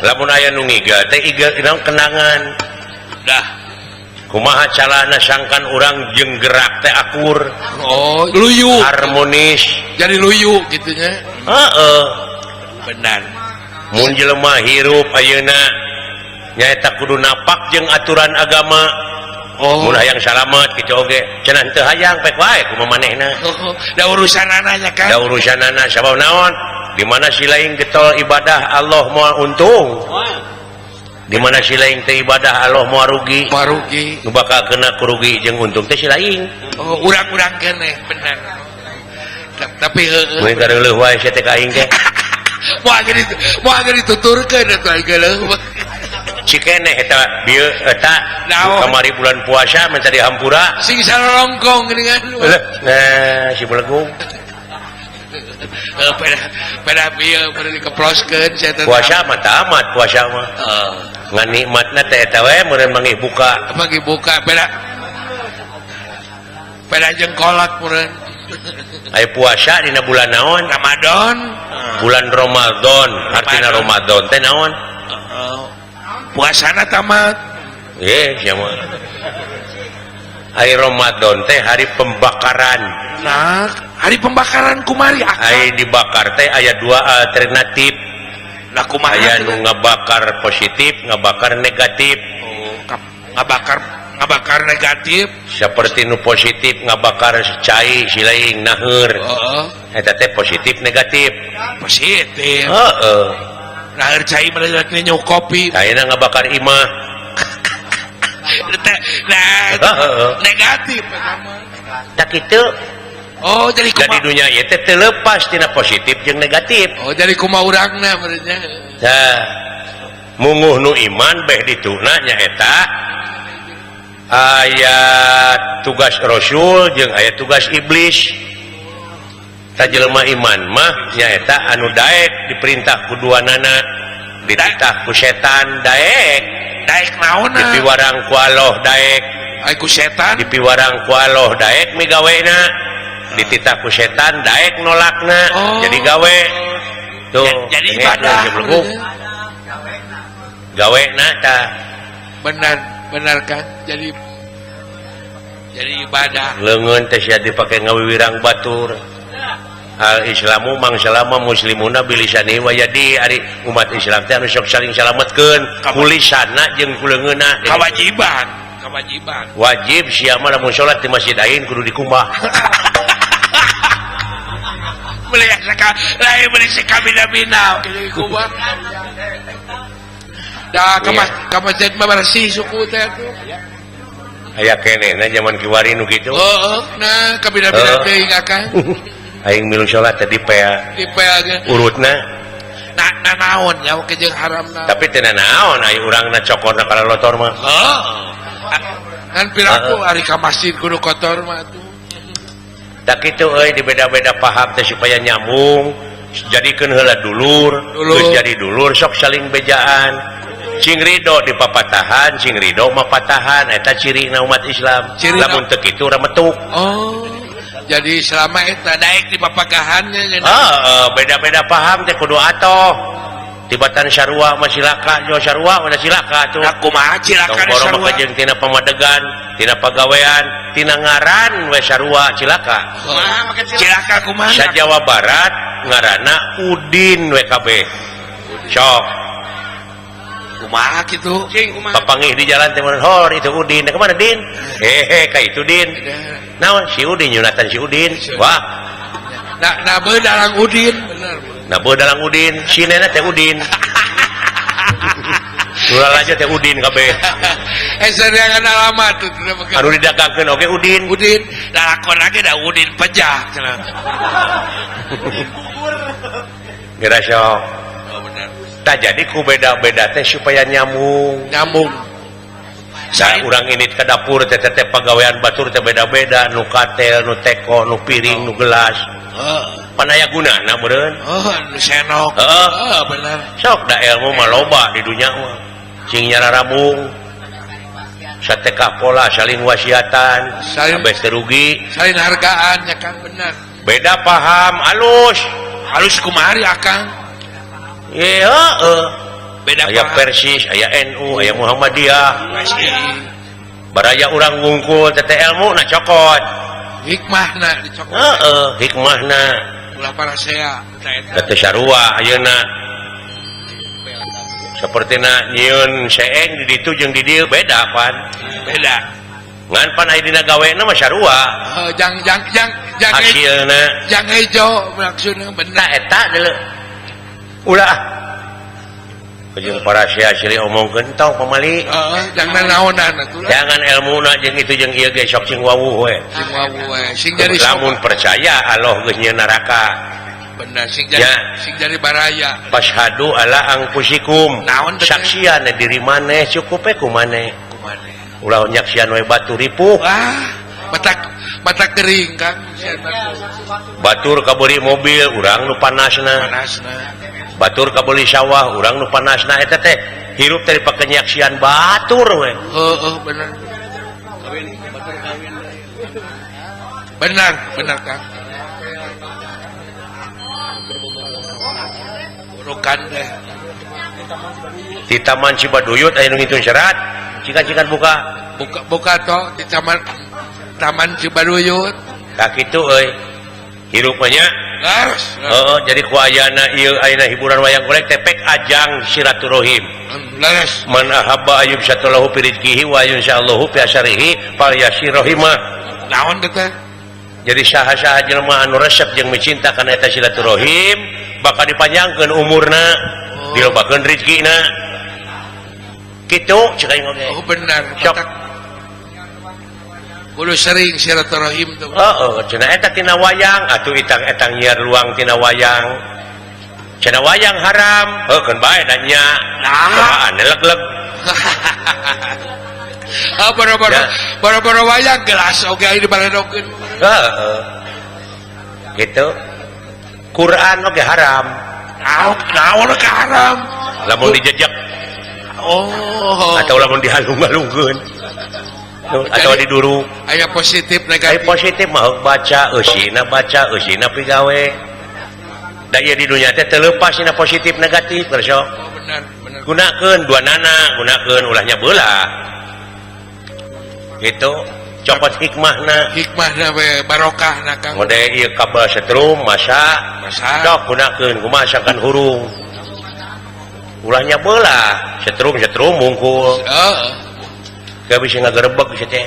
Lamun aya nu ngiga teh iga naon kenangan. Dah. Kumaha calana sangkan urang jeung gerak teh akur. Oh, luyu. Harmonis. Jadi luyu kitu nya. Heeh. Benar. Mun jelema hirup ayeuna nyaeta kudu napak jeung aturan agama. Oh. Mun hayang salamet kitu oge. Cenah teu hayang pek wae kumaha manehna. Da urusanana nya kan. Da urusanana sabab naon? Di mana si lain getol ibadah Allah moal untung. Di mana si lain teh ibadah Allah moal rugi. Moal rugi. Nu bakal kena kurugi jeung untung teh si lain. Oh, urang-urang keneh bener. Tapi heueuh. Mun kareuleuh wae sia teh ka aing teh. Moal geus dituturkeun atuh aing geuleuh. Cikeneh eta bieu eta kamari bulan puasa minta dihampura. Sing salolongkong geuningan. Nah, si belegung. Pada bieu pada dikeploskeun sia teh. Puasa mah tamat puasa mah. Ngan nikmatna teh eta we meureun manggih buka. Manggih buka beda. Beda jeung kolot meureun. Aya puasa dina bulan naon? Ramadan. Bulan Ramadan, artina Ramadan teh naon? Puasana tamat. Sia mah. Hari Ramadan teh hari pembakaran. Nah, hari pembakaran kumari akang. Ari dibakar teh aya dua alternatif. Lah kumaha? Aya nu ngabakar positif, ngabakar negatif. Oh, ngabakar Ngabakar negatif seperti nu positif ngabakar cai silaing naheur. Heeh. Eta teh positif negatif. Positif. Heeh. Naheur cai mah nyu kopi. Ayeuna ngabakar imah. Nah, negatif eta mah. Tak kitu. Oh, jadi kumaha? Jadi dunia ieu teh teu lepas tina positif jeung negatif. Oh, jadi kumaha urangna meureunnya. Tah, munguh nu iman beh dituna nyaeta aya tugas Rasul jeung aya tugas iblis. Tah jelema iman mah nyaeta anu daek diperintah ku duanana, dititah ku setan daek. Daek naonna? Dipiwarang ku Allah daek. Ai ku setan? Dipiwarang ku Allah daek migawena. Dititah ku setan daek nolakna. Oh. Jadi gawe tuh jadi ibadah gawe na tah. Benar benar kan jadi ibadah leungeun teh sia dipake ngawiwirang batur. Al islamu mangsalama muslimuna bilisani wa yadi. Ari umat Islam teh anu sok saling salametkeun kulisanna jeung kuleungeunna. Kewajiban kewajiban wajib sia mah lamun salat di masjid aing kudu dikumbah. Melihat lain beli sekabina-bina kumbah. Dah ke masjid mah bersih suku teh tuh. Aya keneh na zaman kiwari nu kitu. Heeh, nah kabina-bina teuing akang. Aing milu salat teh dipea. Dipea ge. Urutna nah naon nya ke jeung haramna. Tapi teu naon aya urangna cokorna kana lotor mah. Heeh. Kan piraku ari ka masjid kudu kotor mah tuh. Tak kitu euy di beda-beda paham teh supaya nyambung. Jadikeun heula dulur, geus jadi dulur sok saling bejaan. Cing ridho di papatahan, cing ridho mapatahan eta cirina umat Islam. Lamun teu kitu remetuk. Oh. Jadi selama eta daek di papagahannya. Heeh, beda-beda paham teh kudu atoh. Tibatan sarua mah silaka, jo sarua mah silaka tuh. Nah, kumaha cilaka sarua? Mah jeung tina pamadegan, tina pagawean, tina ngaran we sarua cilaka. Kumaha make cilaka kumaha? Sa Jawa Barat ngaranna Udin we kabeh. Sok. Kumaha kitu? Papangih di jalan teh hor itu Udin. Nah, kemana Din? Hehe ka itu Din. Naon si Udin nyunatan si Udin. Wah. Nah bedalang Udin bener. Nah bedalang Udin, si nenek teh Udin. Ulah aja teh Udin kabeh. Seriangan alamat tuh. Anu didagangkeun oge Udin. Udin, lalakon lagi da Udin pejah cenah. Geura sok. Oh bener. Tah jadi ku beda-beda teh supaya nyambung. Nyambung. Saya urang ini ke dapur teh teh pagawean batur teh beda-beda, nu katel, nu teko, nu piring, nu gelas. Pan aya gunana meureun. Oh, nu senok. Heeh, bener. Sok da ilmu mah loba di dunya mah. Cing nyararabung. Sateka pola saling wasiatan, sampai rugi, saling hargaan ya Kang bener. Beda paham alus. Halus kumaha akang? Iya, heeh. Beda aya Persis, aya NU, aya Muhammadiyah. Baraya urang wungkul teh ilmu na cokot. Hikmahna dicokot. Heeh, hikmahna. Ulah parasea eta. Teh sarua ayeuna. Sapertina nyieun seeng di ditu jeung di dieu beda pan. Beda. Ngan pan aya dina gawena mah sarua. Heuh, jang jang jang jang hasilna jang hejo maksudna bener. Eta deuleu. Ulah jeung parasea silih omongkeun tong pamali. Heeh, jangan naonan atuh. Jangan elmuna jeung itu jeung ieu ge sok sing wawuh we. Sing wawuh we. Sing jadi lamun percaya Allah geus nyieun neraka. Bener sing jadi ya. Sing jadi baraya. Fashhadu ala anfusikum. Saksian diri maneh cukup we ku maneh. Kumaneh. Ulah nyaksian we batu ripuh. Wah, mata kering Kang. Batur kabeuli mobil urang nu panasna. Panasna. Batur kabeli sawah urang nu panasna eta teh hirup teh dipake nyaksian batur we. Heeh, bener. Benar, benar Kang. Urukan teh. Di Taman Cibaduyut aya nu ngitung serat, cikan-cikan buka. Buka buka toh di Taman Cibaduyut. Tah kitu euy. Hirup mah nya. Heeh, jadi ku ayana ieu ayeuna hiburan wayang golek teh pek ajang silaturahim. Leres. Man ahabba ayyub satulahu fi rizqihi wa insyaallahu fi asyarihi falyasirahimah. Naon teh? Jadi saha-saha jelema anu resep jeung micinta kana eta silaturahim bakal dipanjangkeun umurna, dilobakeun rezekina. Kitu cek aing oge. Oh benar. Sok. Kudu sering silaturahim tuh. Heeh, cenah eta tina wayang atuh itang-etang nyiar luang tina wayang. Cenah wayang haram, heuh keun bae da nya. Nah, leg-leg. Ah boro-boro boro-boro wayang gelas oge aya dibaredokeun. Heeh. Gitu. Quran oge haram. Naon ke haram? Lamun dijejek. Oh. Atau lamun dihalung-halungkeun. Atau diduruk. Aya positif negatif. Aya positif mah baca eusina pigawe. Da ieu di dunya teh teu leupas dina positif negatif geus sok. Oh, benar, benar. Gunakeun dua nana, gunakeun ulahnya beula. Gitu, copot hikmahna. Hikmahna we barokahna Kang. Mode ieu kabel setrum masa sok gunakeun kumaha sangkan hurung. Ulahnya beula, setrum-setrum mungkul. Heeh. Gak bisa ngagerebek sih teh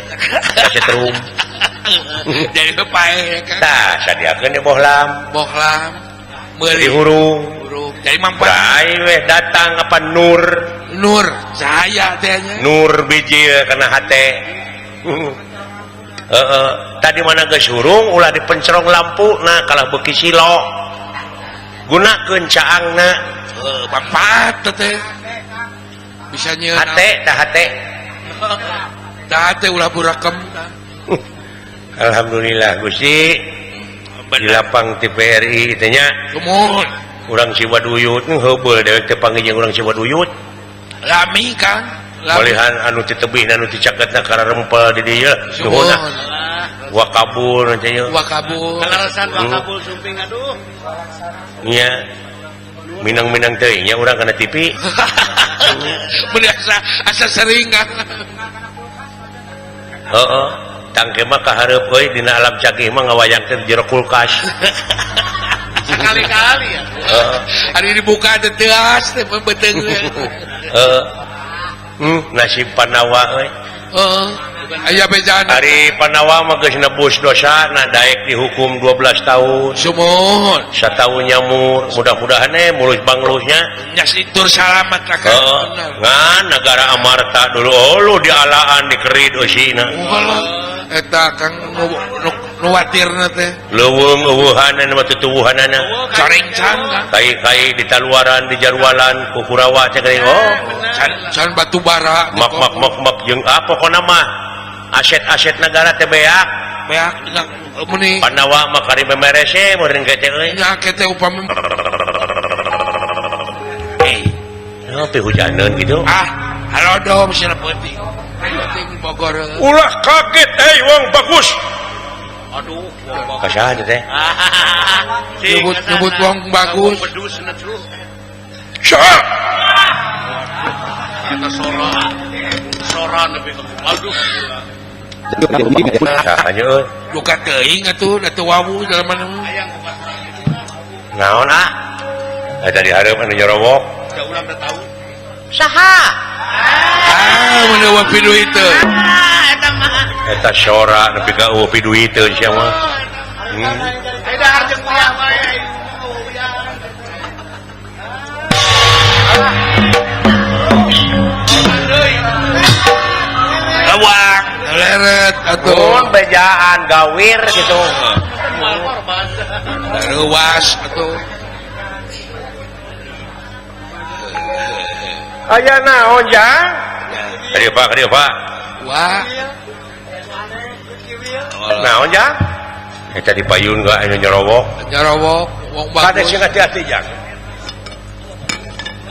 setrum. Jadi pae Kang. Tah sadiakeun di bohlam. Bohlam meuli hurung. Hurung. Jadi mampat. Bae weh datang apa nur. Nur cahaya teh nya. Nur biji kana hate. Heeh, tadi mana geus hurung ulah dipencerong lampu nah kalah beuki silo. Gunakeun caangna. Heuh, mampat teh. Bisa nyieun hate tah hate. Tah teh ulah burakem. Alhamdulillah Gusti di lapang TVRI teh nya. Sumuhun. Urang Cibaduyut heubeul dewek teh panggih jeung urang Cibaduyut. Lami Kang. Malihan anu ti tebihna anu ti caketna kararempel di dieu. Nuhun. Wakabul teh nya. Wakabul. Kaleresan wakabul sumping aduh. Nya. Minang-minang teuing nya urang kana TV. Mun asa sering Kang. Heeh, tangke mah kahareup euy dina alam cagih mah ngawayangkeun jero kulkas. Sekali-kali ya. Heeh. Ari dibuka teh teuas teh beuteung. Heeh. Nasib Panawa euy. Heeh. Aya bejaan. Ari Panawa mah geus nebus dosa na daek dihukum 12 tahun. Sumuhun. Sataun nyamur, mudah-mudahan mulus banglusnya. Nya situr salamat lah Kang. Heeh. Ngan negara Amarta dulu oh lu dialaan dikerid eusina. Eta Kang nu watirna teh. Leuweung eueuhanan mah tutuwuhanana. Corencang Kang. Kai-kai di taluaran di jarwalan ku Kurawa teh geuning oh. Can batu bara. Mak mak mak mak jeung ah pokona mah aset-aset negara teh beak. Beak meni. Panawa mah kari bemerese meureun teh euy. Nya teh upami Tapi hujaneun gitu. Ah, harodom cenah peuting. Peuting Bogor. Ulah kaget euy wong bagus. Aduh, wong bagus. Kasaha teh? Nyebut wong bagus. Saha? Eta sora. Sora nepi ka aduh. Saha nya euy? Duka teuing atuh da teu wawu jalma mah. Naon ah? Eta di hareup anu nyorowok. Da urang da tahu. Saha? Ah, mun eueuh piduiteun. Ah, eta mah. Eta sora nepi ka eueuh piduiteun sia mah. Aya dahar jeung uyah bae. Lewang, leret atuh. Mun bejaan gawir gitu. Reuwas atuh. Aya naon jang? Kadieu Pak, kadieu Pak. Wah. Naon jang? Eta dipayun ga anu nyerowok. Nyerowok wong bagus. Kade sing hati-hati jang.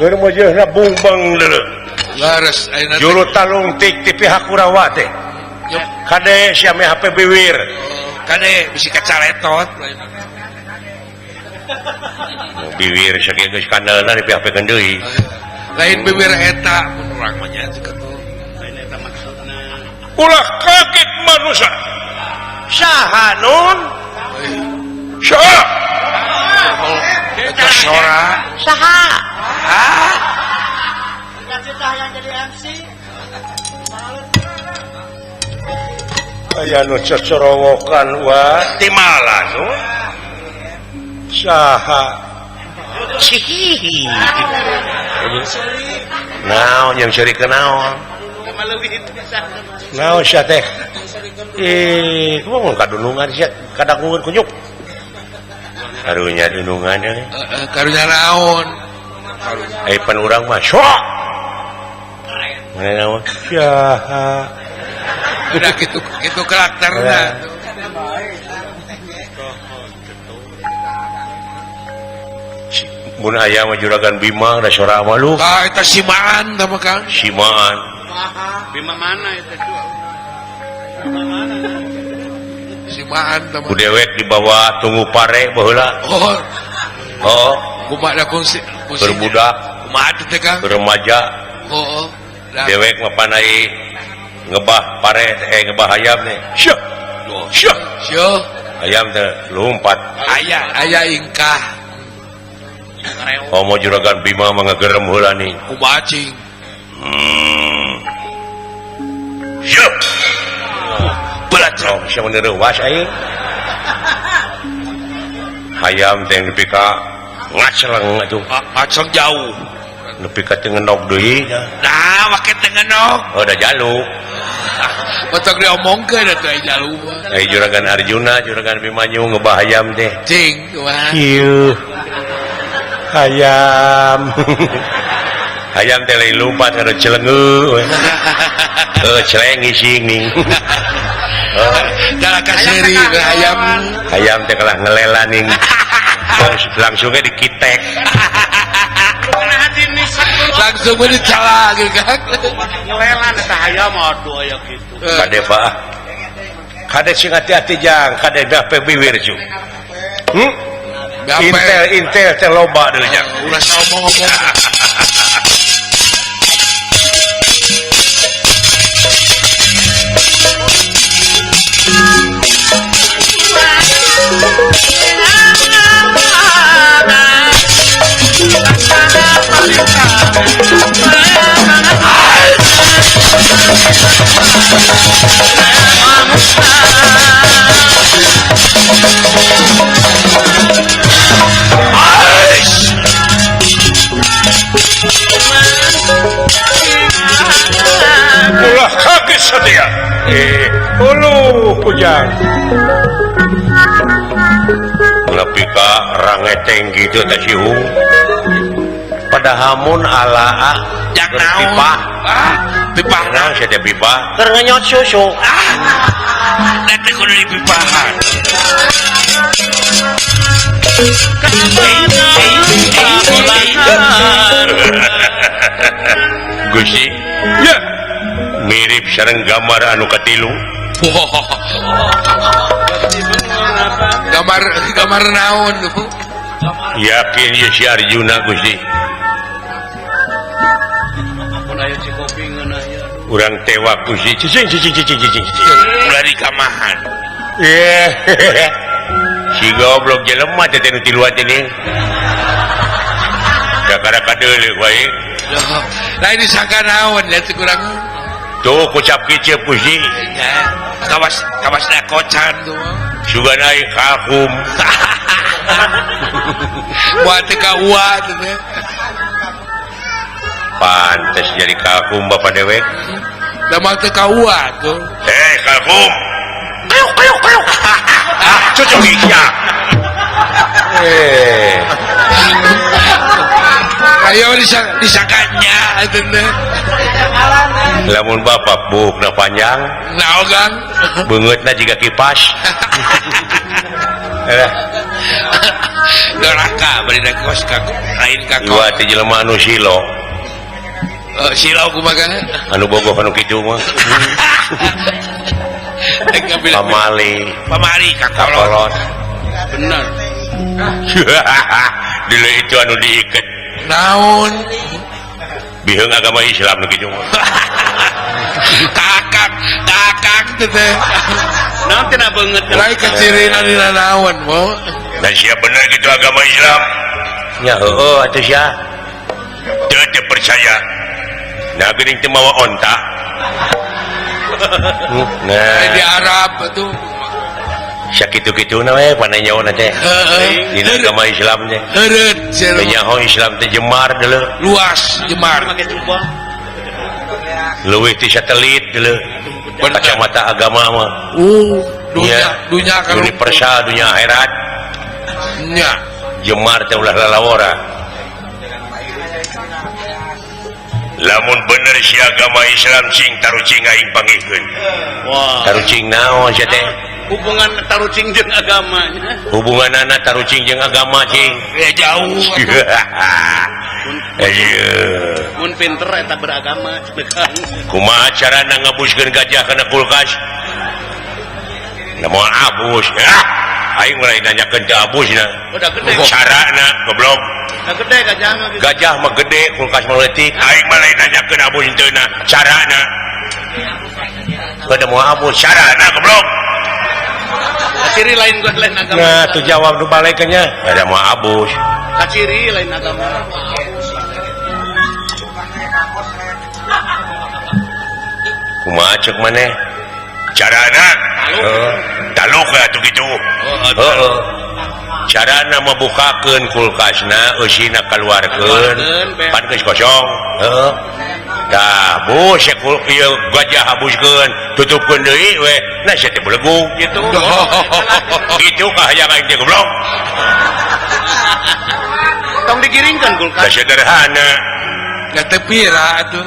Keur meujeuna bungbeng deuleu. Leres ayeuna. Juru talungtik ti pihak Kurawa teh. Kade sia meh HP biwir. Kade bisi kacaletot. Biwir sakieu geus kandalna di pihak keun deui. Lain bibir eta mun urang mah nya kitu. Lain eta maksudna. Ulah kaget manusia. Saha nun? Saha? Sora saha? Ah. Yang jadi MC. Aya nu cocorowokan wa timalan nu. Saha? Cihihi. Naon yang ceri kenaon? Naon sia teh? Eh, kumaha kadunungan sia kadangueun kunyuk. Karunya dunungan euy. Heeh, karunya naon? Eh pan urang mah sok. Mana naon? Saha? Udah gitu gitu karakterna. Mun aya mah juragan Bima da sora mah lu. Tah eta simaan tah mah Kang. Simaan. Bima mana eta tuh? Bima mana? Simaan tah mah. Ku dewek dibawa tunggu pare baheula. Oh. Oh, kumaha da fungsi berbudak, kumaha teh Kang? Remaja. Oh. Dewek mah panai ngebah pare ngebah ayam nih. Syuh. Syuh. Syuh. Ayam teh lompat. Aya aya ingkah. Komo juragan Bima mah ngagerem heula nih. Kumaha cing? Syuh. Belat oh, sia mun reuwas aing. Hayam teh nepi ka ngaceleng atuh. Ngaceleng jauh. Nepi ka teu ngenog deui. Nah, make teu ngenog. Oh, da jaluk. Batok diomongkeun atuh aya jalu mah. Ai juragan Arjuna, juragan Bimanyu ngebah hayam teh. Cing, kumaha? Kieu. Hayam. Hayam teh lain lompat kada celengeu. Heuh, celeng ising ning. Kalah kaseri hayam. Hayam teh kalah ngelela ning. Langsungnya dikitek. Langsung we dicala gitu kan. Ngelelan eta hayam aduh aya kitu. Kade Pak. Kade sing hati-hati jang, kade BAP biwir cu. Intel intel teh loba deui jang. Ulah ngomong-ngomong. Ulah kaget sadia. Uluh kujang. Nepi ka rangeteng gitu teh sihung. Padahamun alaa jak naon? Pipah. Ah, pipah naon sia teh pipah? Keur ngenyot susu. Ah. Da teh kudu dipipahan. Gusti, ya. Mirip sareng gambar anu katilu. Gambar gambar naon? Yakin ye si Arjuna Gusti. Urang tewak Gusti. Cicing cicing cicing cicing. Ulah dikamahan. Si goblok jelema teh nu tiluan teh ning. Kakara kadeuleuh wae. Lain disangka naon ya teh kurang. Tuh kucap kicep Gusti. Kawas kawas da kocan tuh. Sugan aing kakum. Buat teh ka ua teh. Pantes jadi kakum bapak dewek. Da mah teh ka ua tuh. Eh kakum. Kayuk kayuk kayuk. Ah cucuk isya. Eh. Ayo disangkanya teh. Lamun bapak buukna panjang. Naon Kang? Beungeutna jiga kipas. Eh. Doraka bari da kos ka lain ka. Ieu teh jelema anu silo. Silo kumaha? Anu bogoh anu kitu mah. Pamali. Pamali ka kolot. Bener. Dulu itu anu diiket. Naon? Biheung agama Islam nu kitu mah. Kakak, kakak teh. Naon teh beungeut? Lain kecirina dina naon, Mo. Nah, siap bener gitu agama Islam. Nya heueuh atuh sia. Teu teu percaya. Nah geuning teu mawa onta. Nah di Arab atuh. Sakitu-kituna we panenyaona teh. Heeh. Dina agama Islam teh. Heureut sia. Nyaho Islam teh jemar deuleu. Luas jemar. Make jubah. Leuwih ti satelit deuleu. Kacamata agama mah. Dunia dunia universal dunia akhirat. Nya. Jemar teh ulah lalawora. Lamun bener si agama Islam cing tarucing aing pangikeun. Wah. Tarucing naon sia teh? Hubungan tarucing jeung agama nya. Hubunganana tarucing jeung agama cing. Ya jauh. Mun pinter eta beragama. Kumaha carana ngabuskeun gajah kana kulkas? Na moal abus. Aing mulai nanyakeun teu abusna. Udah gede. Carana goblok. Udah gede gajah mah. Gajah mah gede, kulkas mah leutik. Aing mah lain nanyakeun abus henteu na. Carana. Kada moal abus, carana goblok. Kaciri lain gua lain agama. Nah, tuh jawab nu balekeun nya. Kada moal abus. Kaciri lain agama. Kumaha ceuk maneh? Carana? Taluk atuh kitu. Heeh. Carana mabukakeun kulkasna eusina kaluarkeun pan geus kosong. Heeh. Tah, bus ieu gajah habuskeun, tutupkeun deui we. Nah sia teh belegug kitu. Kitu kahayang aing teh goblok. Tong digiringkeun kulkas. Da sederhana. Da teu pira atuh.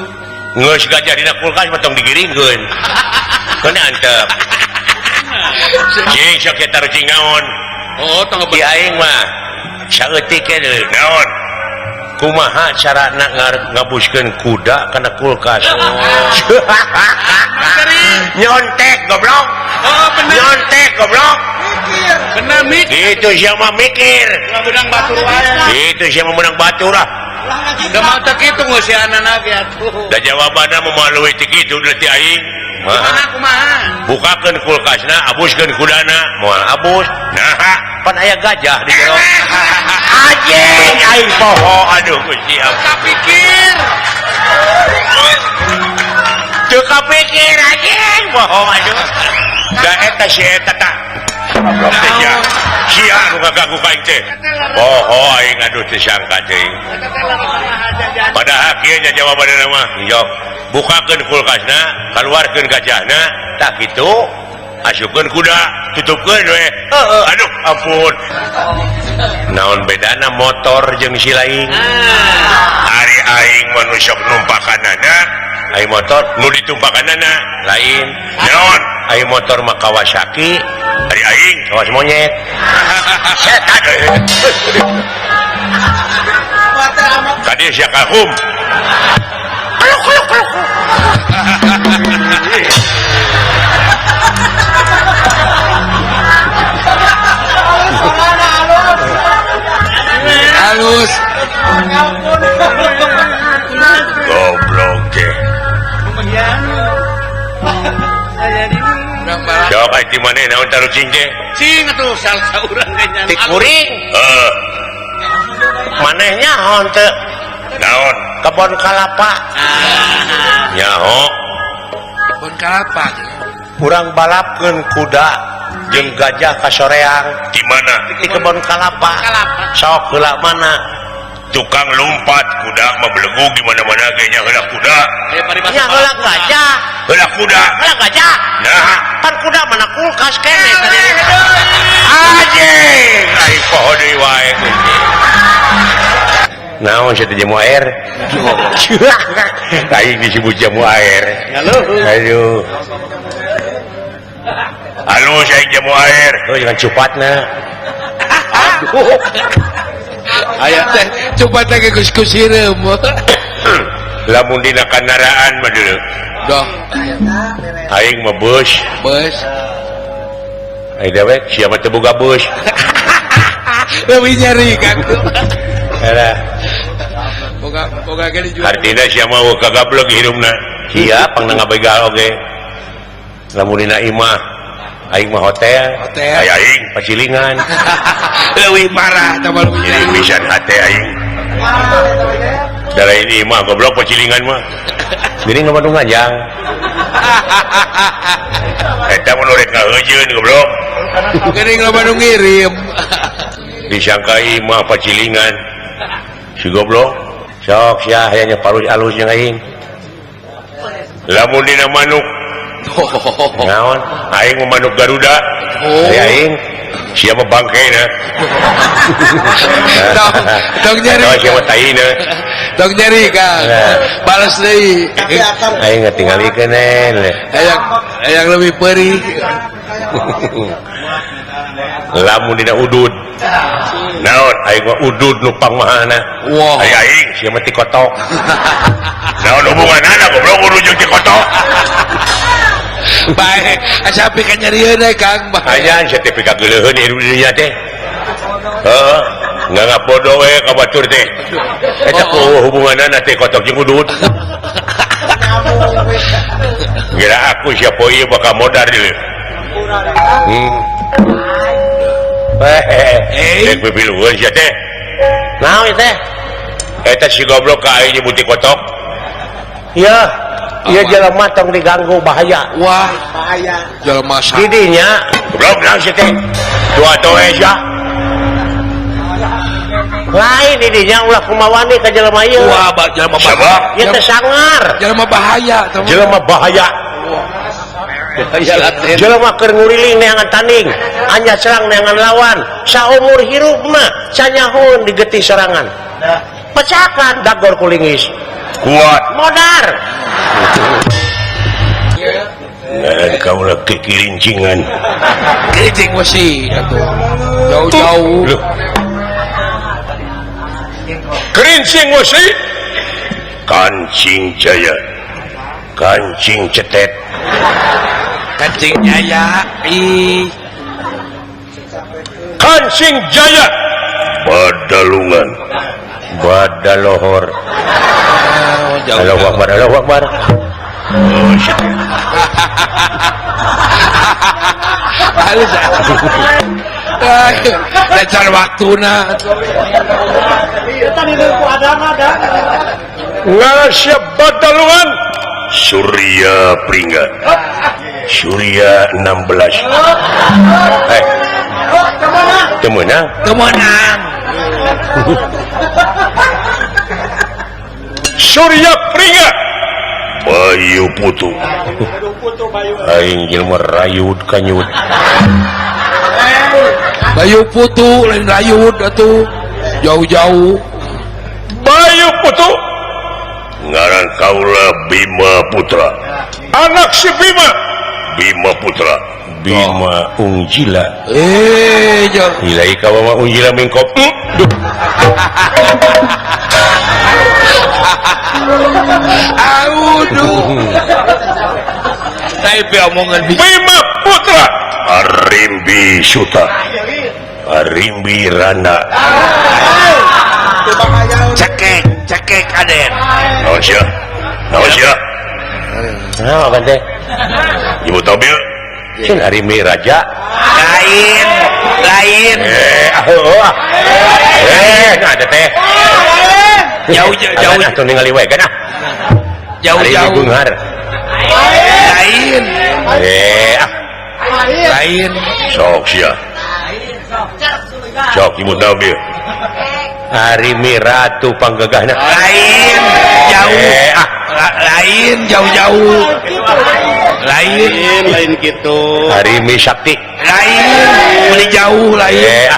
Geus gajah dina kulkas mah tong digiringkeun. Keun antep. Cing sok eta tarucing naon? Oh, tong di aing mah saeutik deui naon? Kumaha carana ngabuskeun kuda kana kulkas? Nyontek goblok. Oh, bener. Nyontek goblok. Mikir. Bener mikir. Itu sia mah mikir. Menang batur wae. Itu sia mah menang batur ah. Da mah teu kitu ngeusianana ge atuh. Da jawabanna mah moal leuwih ti kitu ti aing. Kumaha kumaha? Bukakeun kulkasna, abuskeun kudana, moal abus. Nah, pan aya gajah di jero. Anjing aing poho aduh Gusti ampun. Kapikir. Teu kapikir anjing poho aduh. Da eta si eta tah. Goblok teh sia. Sia nu ngagagu ka aing teh. Poho aing aduh teu sangka teuing. Padahal kieu nya jawabanna mah. Jok. Bukakeun kulkasna, kaluarkeun gajahna, tah kitu. Asupkeun kuda, tutupkeun we. Heeh, aduh ampun. Naon bedana motor jeung si lain? Ari aing mah nu sok numpakanana, aing motor nu ditumpakanana lain. Naon? Aing motor mah Kawasaki, ari aing kawas monyet. Setan. Kadieu sia kahum. Kuluk kuluk kuluk. Halus. Goblok teh. Jawab aing di maneh naon tarucing teh? Cing atuh salsa urang ge nya. Ti kuring. Heeh. Maneh nyaho teu? Naon? Kebon kalapa. Nyaho. Kebon kalapa. Urang balapkeun kuda jeung gajah ka soreang. Di mana? Di kebon kalapa. Sok heula mana? Tukang lompat kuda mah belegug di mana-mana ge nya heula kuda. Nya heula gajah. Heula kuda. Heula gajah. Nah, pan kuda mana kulkas keneh tadi. Anjing, aing poho deui wae. Naon sia teh jamu air? Aing disebut jamu air. Aduh. Halus aing jamu air. Oh, jangan cupatna. Aduh. Aya teh coba teh geus kusireum. Lamun dina kandaraan mah deuleu. Doh. Aing mah beus. Beus. Aing dewek sia mah teu boga beus. Leuwih nyeri kan. Alah. Boga boga ge dijual. Artina sia mah kagablek hirupna. Sia pangna ngabegal oge. Lamun dina imah aing mah hotel. Hotel. Aya aing pacilingan. Leuwih parah tah mah Jadi pisan hate aing. Da lain imah goblok pacilingan mah. Geuning loba nu ngajang. Eta mah nu rek ngaheujeun goblok. Geuning loba nu ngirim. Disangka imah pacilingan. Si goblok sok sia hayang palus alus jeung aing. Lamun dina manuk naon aing mah manuk Garuda. Aya aing siapa bangkena. Tong nyeri. Siapa taina. Tong nyeri Kang. Balas deui. Aing ngatingalikeun Hayang lebih perih. Lamun dina udud. Naon aing mah udud nu pangmahana. Aya aing sia mah ti kotok. Naon hubunganana goblok udud jeung ti kotok. Bae, asa pika nyerieun we Kang. Aya sia teh pika geuleuheun hirup di dinya teh. Heeh, nganggap bodoh we ka batur teh. Eta hubunganana teh kotok jeung udud. Kira aku siapa ieu bakal modar deui. Heeh. Rek pipilueun sia teh. Naon teh? Eta si goblok ka aing nyebut kotok. Iya. Iya jelema tong diganggu bahaya. Wah, bahaya. Jelema sa. Didinya goblok naon sia teh? Dua toe sia. Lain didinya ulah kumawani ka jelema ieu. Wah, jelema bahaya. Ieu teh sangar. Jelema bahaya, jelema bahaya. Jelema keur nguriling neangan tanding, anya serang neangan lawan. Saumur hirup mah sanyahoeun digetih sorangan. Pecakan dagor kulingis. Kuat. Modar. Ngaran kaula kekirincingan. Kerincing wesi atuh. Jauh-jauh. Loh. Kerincing wesi. Kancing jaya. Kancing cetet. Kancing jaya. Ih. Kancing jaya. Badalungan. Badalohor. Allahu Akbar, Allahu Akbar. Oh, shit. Halus. Lecar waktuna. Ngarasya Badalungan. Surya Pringga. Surya 16. Eh. Temenang. Temenang. Surya Pringga. Bayu Putu. Aing jelema rayud kanyud. Bayu Putu lain rayud atuh. Jauh-jauh. Bayu Putu. Ngaran kaula Bima Putra. Anak si Bima. Bima Putra. Bima Ungjila. Eh, jauh. Ilai kawa mah Ungjila mingkop. Aduh. Tapi omongan Bima Putra. Arimbi Suta. Arimbi Rana. Cekek, cekek aden. Naon sia? Naon sia? Naon apa teh? Ibu Tobil. Cin Arimbi Raja. Lain, lain. Nah ada teh. Jauh jauh. Atuh ningali we kan ah. Jauh jauh. Beunghar. Lain. Lain. Sok sia. Sok ibu Tobil. Arimbi Ratu panggegahna. Lain, jauh. Lain jauh-jauh. Lain, lain gitu. Arimbi Sakti. Lain, beli jauh lain.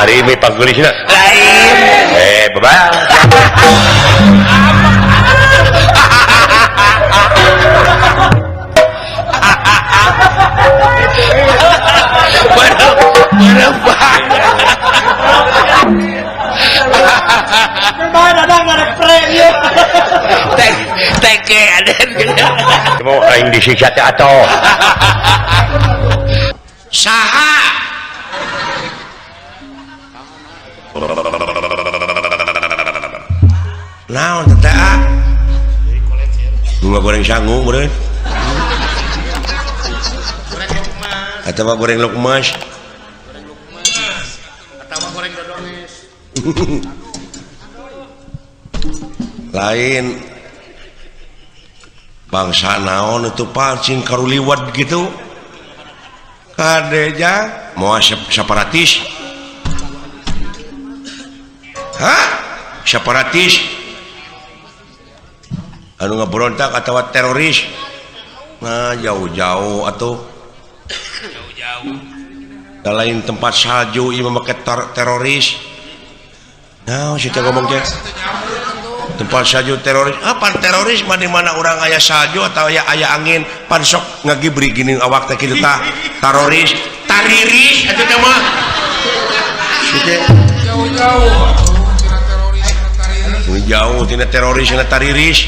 Arimbi panggelisna. Lain. Bye-bye. Mau aing disiksa teh atuh. Saha? Naon teh ah? Bunga goreng sangu meureun. Atawa goreng lukmas. Lain bangsa naon itu pancing karuliwat gitu. Kadeja moal separatis. Hah? Separatis. Anu ngaberontak atawa teroris. Nah, jauh-jauh atuh. Jauh-jauh. Da lain tempat salju ieu mah make teroris. Nah, si teh ngomong teh. Tempat salju teroris. Apa teroris mah di mana urang aya salju atau aya angin pan sok ngagibri gini awak teh kitu tah. Teroris, tariris atuh teh mah. Si teh jauh-jauh tina teroris tina tariris. Jauh tina teroris tina tariris.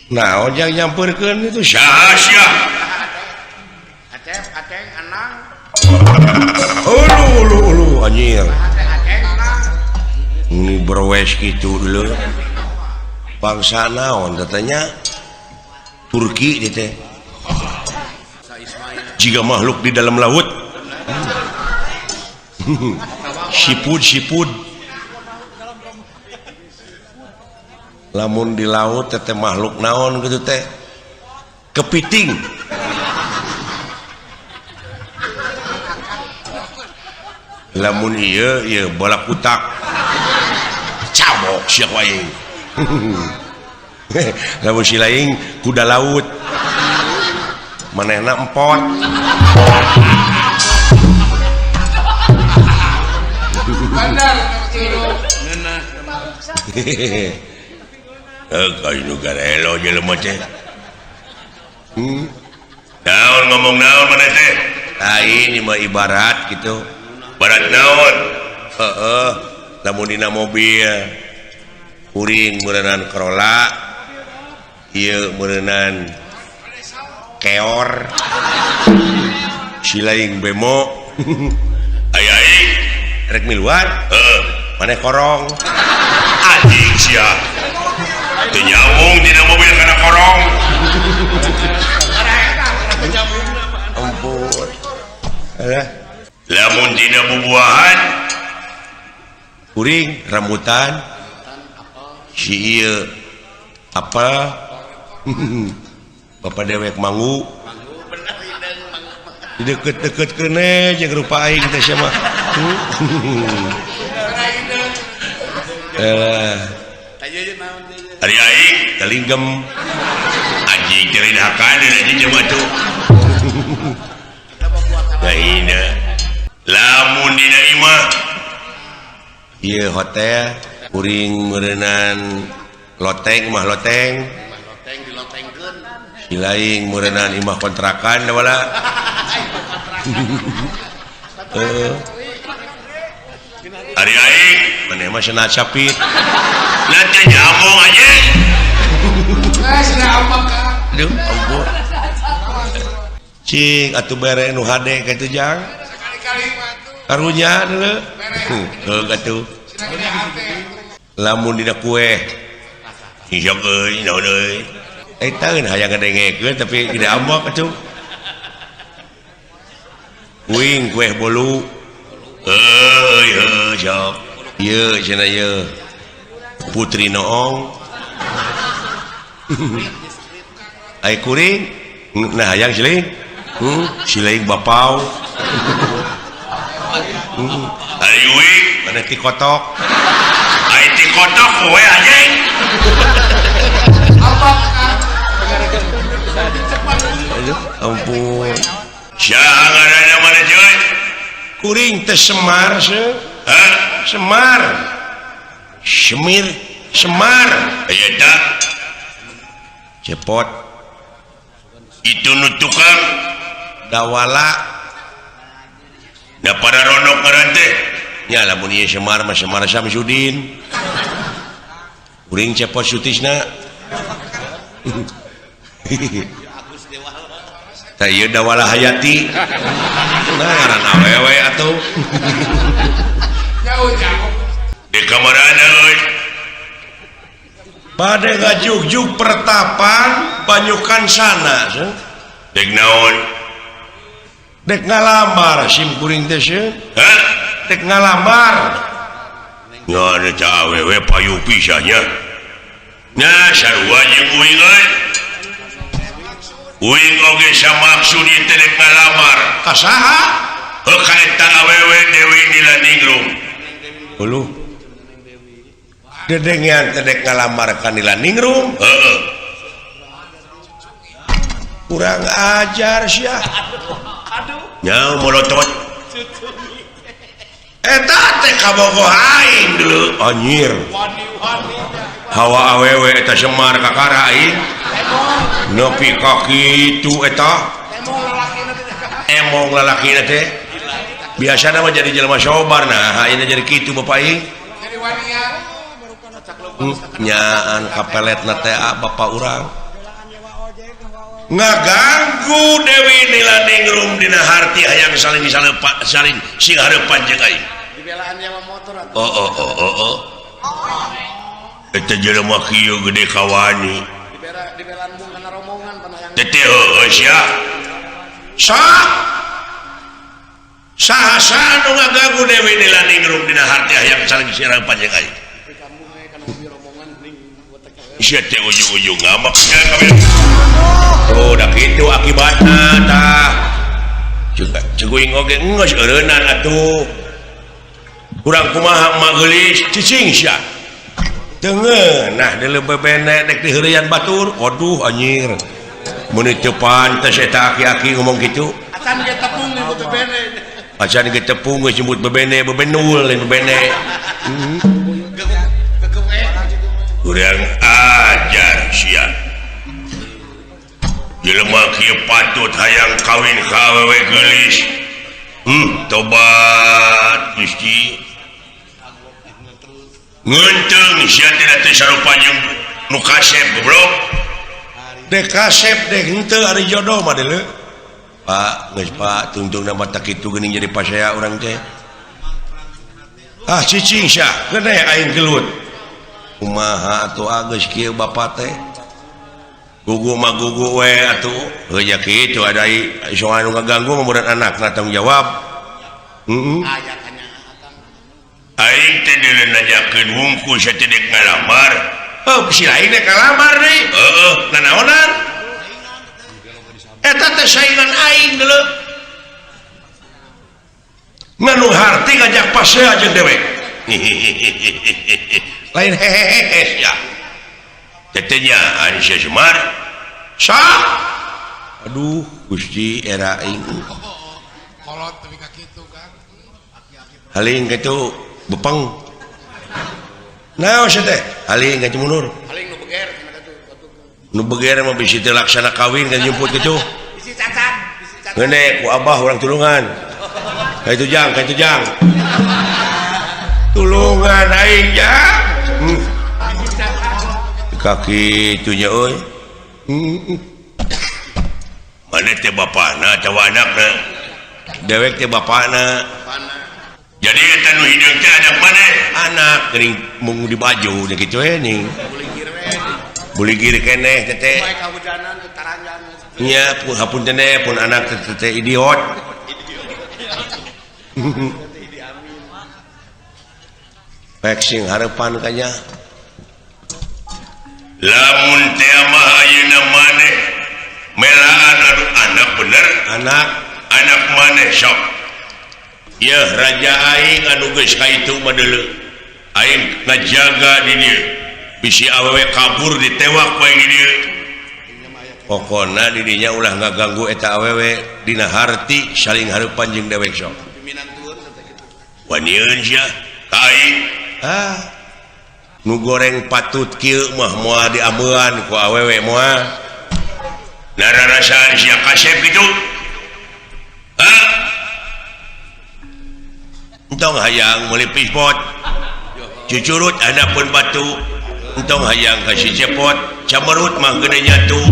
Nah, ojang nyamperkeun itu sia-sia. Aceng, aceng, anang. Ulu ulu ulu anjir. Ini berwes gitu dulu. Bangsa naon katanya Turki gitu teh. Jika makhluk di dalam laut. Sipud-sipud. Lamun di laut teh makhluk naon gitu teh kepiting. Lamun ieu ieu bola kutak cabok sia ku aing. Lamun si laing kuda laut manehna empot. Bandar kayu garelo jelema teh. Naon ngomong naon maneh teh? Tah ini mah ibarat gitu. Barat naon? Heeh, lamun dina mobil kuring meureunan Corolla, ieu meureunan keor. Si laing bemo. Aya aing rek miluan? Heeh, maneh korong. Anjing sia. Teu nyambung dina mobil kana korong. Ampun. Lamun dina bubuahan kuring rambutan si ieu apel bapak dewek manggu di deket-deket keune jeung rupa aing teh sia mah. Ari aing talinggem anjing teh lain hakan anjing jelema tuh. Lainna lamun dina imah ieu hotel kuring meureunnan loteng imah loteng si laing meureunnan imah kontrakan da wala. Ari aing maneh mah cenah capit. Lah teh nyambung anjing. Cenah ambek ka. Duh ampun. Cing atuh bere nu hade kitu jang. Sakali-kali mah atuh. Karunya deuleu. Heuh atuh. Lamun dina kue. Isok euy naon euy. Eta eun hayang ngadengekeun tapi gede ambek atuh. Kuing kue bolu. Heuy heuh sok. Ieu cenah ieu. Putri Noong. Ai kuring nah hayang siling. Siling bapau. Ari uing mana ti kotok. Ai ti kotok we anjing. Aduh ampun. Sia ngaranna mana cuy? Kuring teh Semar se. Hah? Semar. Semir, Semar. Aya tah. Cepot. Itu nu tukang dawala. Da para ronok ngaran teh. Nya lamun ieu Semar mah Semar Samsudin. Kuring cepot Sutisna. Tah ieu Dawala Hayati. Nah ngaran awewe atuh. Jauh-jauh. Di kamarana euy. Bade ngajugjug pertapan banyukan sana. Dek naon? Dek ngalamar sim kuring teh sieun. Hah? Dek ngalamar. Ngan eta awewe payu pisan nya. Nah sarua jeung uing euy. Uing oge samaksud ieu teh dek ngalamar. Ka saha? Heuh ka eta awewe Dewi Nilaningrum. Uluh. Dedengean teh dek ngalamar ka Nilaningrum. Heeh. Kurang ajar sia. Nyaho molotot. Eta teh kabogoh aing deuleu anjir. Hawa awewe eta Semar kakara aing. Nepi ka kitu eta. Emong lalakina teh. Biasana mah jadi jelema sobar nah ayeuna jadi kitu bapak aing. Nyaan kapeletna teh bapak urang. Ngaganggu Dewi Nilaningrum dina harti hayang saling saling sing hareupan jeung aing. Dibelaan nyewa motor atuh. Oh oh oh oh oh. Eta jelema kieu gede kawani. Dibelaan mung kana rombongan pan hayang. Teh heueuh sia. Sok. Saha-saha nu ngaganggu Dewi Nilaningrum dina harti hayang saling sing hareupan jeung aing. Sia teh ujung-ujung ngamak sia kabeh. Oh, dah kitu akibatna tah. Ceuk uing oge geus eureunnan atuh. Kurang kumaha mah geulis cicing sia. Teu ngeunah deuleu bebene dek diheureuyan batur. Waduh anjir. Meuni teu pantes eta aki-aki ngomong kitu. Acan ge tepung nyebut bebene. Acan ge tepung geus nyebut bebene, bebenul lain bebene. Kurang ajar sia. Jelema kieu patut hayang kawin ka awewe geulis. Tobat Gusti. Ngeunteung sia teh teu sarupa jeung nu kasep goblok. Dek kasep dek henteu ari jodoh mah deuleu. Pak, geus Pak, tungtungna mah tak kitu geuning jadi pasea urang teh. Ah cicing sia, gede aing gelut. Kumaha atuh geus kieu bapa teh. Gugu mah gugu we atuh. Heuh nya kitu ada soal nu ngaganggu mah budak anakna tanggung jawab. Heeh. Aing teh deuleu nanyakeun wungkul sia teh dek ngalamar. Heuh si lain dek ngalamar deui. Heeh, nanaonan? Eta teh saingan aing deuleu. Nganu harti ngajak pasea jeung dewek. Lain hehehe ya. Tetenya ari sia Semar. Sah. Aduh, Gusti era aing. Kolot tapi ka kitu kan. Haling kitu bepeng. Naon sia teh? Haling ka mundur. Haling nu beger cenah katuh. Nu beger mah bisi teu laksana kawin kan jemput kitu. Bisi cacat, bisi cacat. Ngeune ku abah urang tulungan. Ka itu jang, ka itu jang. Tulungan aing ya. Kaki itunya euy. Mana teh bapana atawa anakna? Dewek teh bapana. Jadi eta nu hideung teh anak maneh? Anak geuning mung di baju nya kitu we ning. Buligir keneh teh teh. Bae kahujanan teh taranjang. Nya hapunten teh pun anak teh teh idiot. Pek sing hareupan kanya. Lamun teh mah ayeuna maneh melaan anu anak bener anak anak maneh sok. Yeuh raja aing anu geus ka itu mah deuleu. Aing ngajaga di dieu. Bisi awewe kabur ditewak bae di dieu. Pokona di dinya ulah ngaganggu eta awewe dina harti saling hareupan jeung dewek sok. Wanieun sia ka aing. Ah. Nu goreng patut kieu mah moal diameuan ku awewe moal. Nararasaan sia kasep kitu. Hah? Entong hayang meuli pispot. Cucurut handapeun batu. Entong hayang ka si cepot, camerut mah gede nyatu.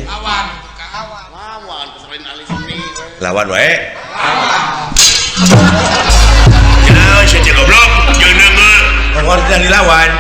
Lawan tukang. Lawan peserin ahli seni. Lawan wae. Lawan. Ya, si goblok, jeung deungeun. Lawan dilawan.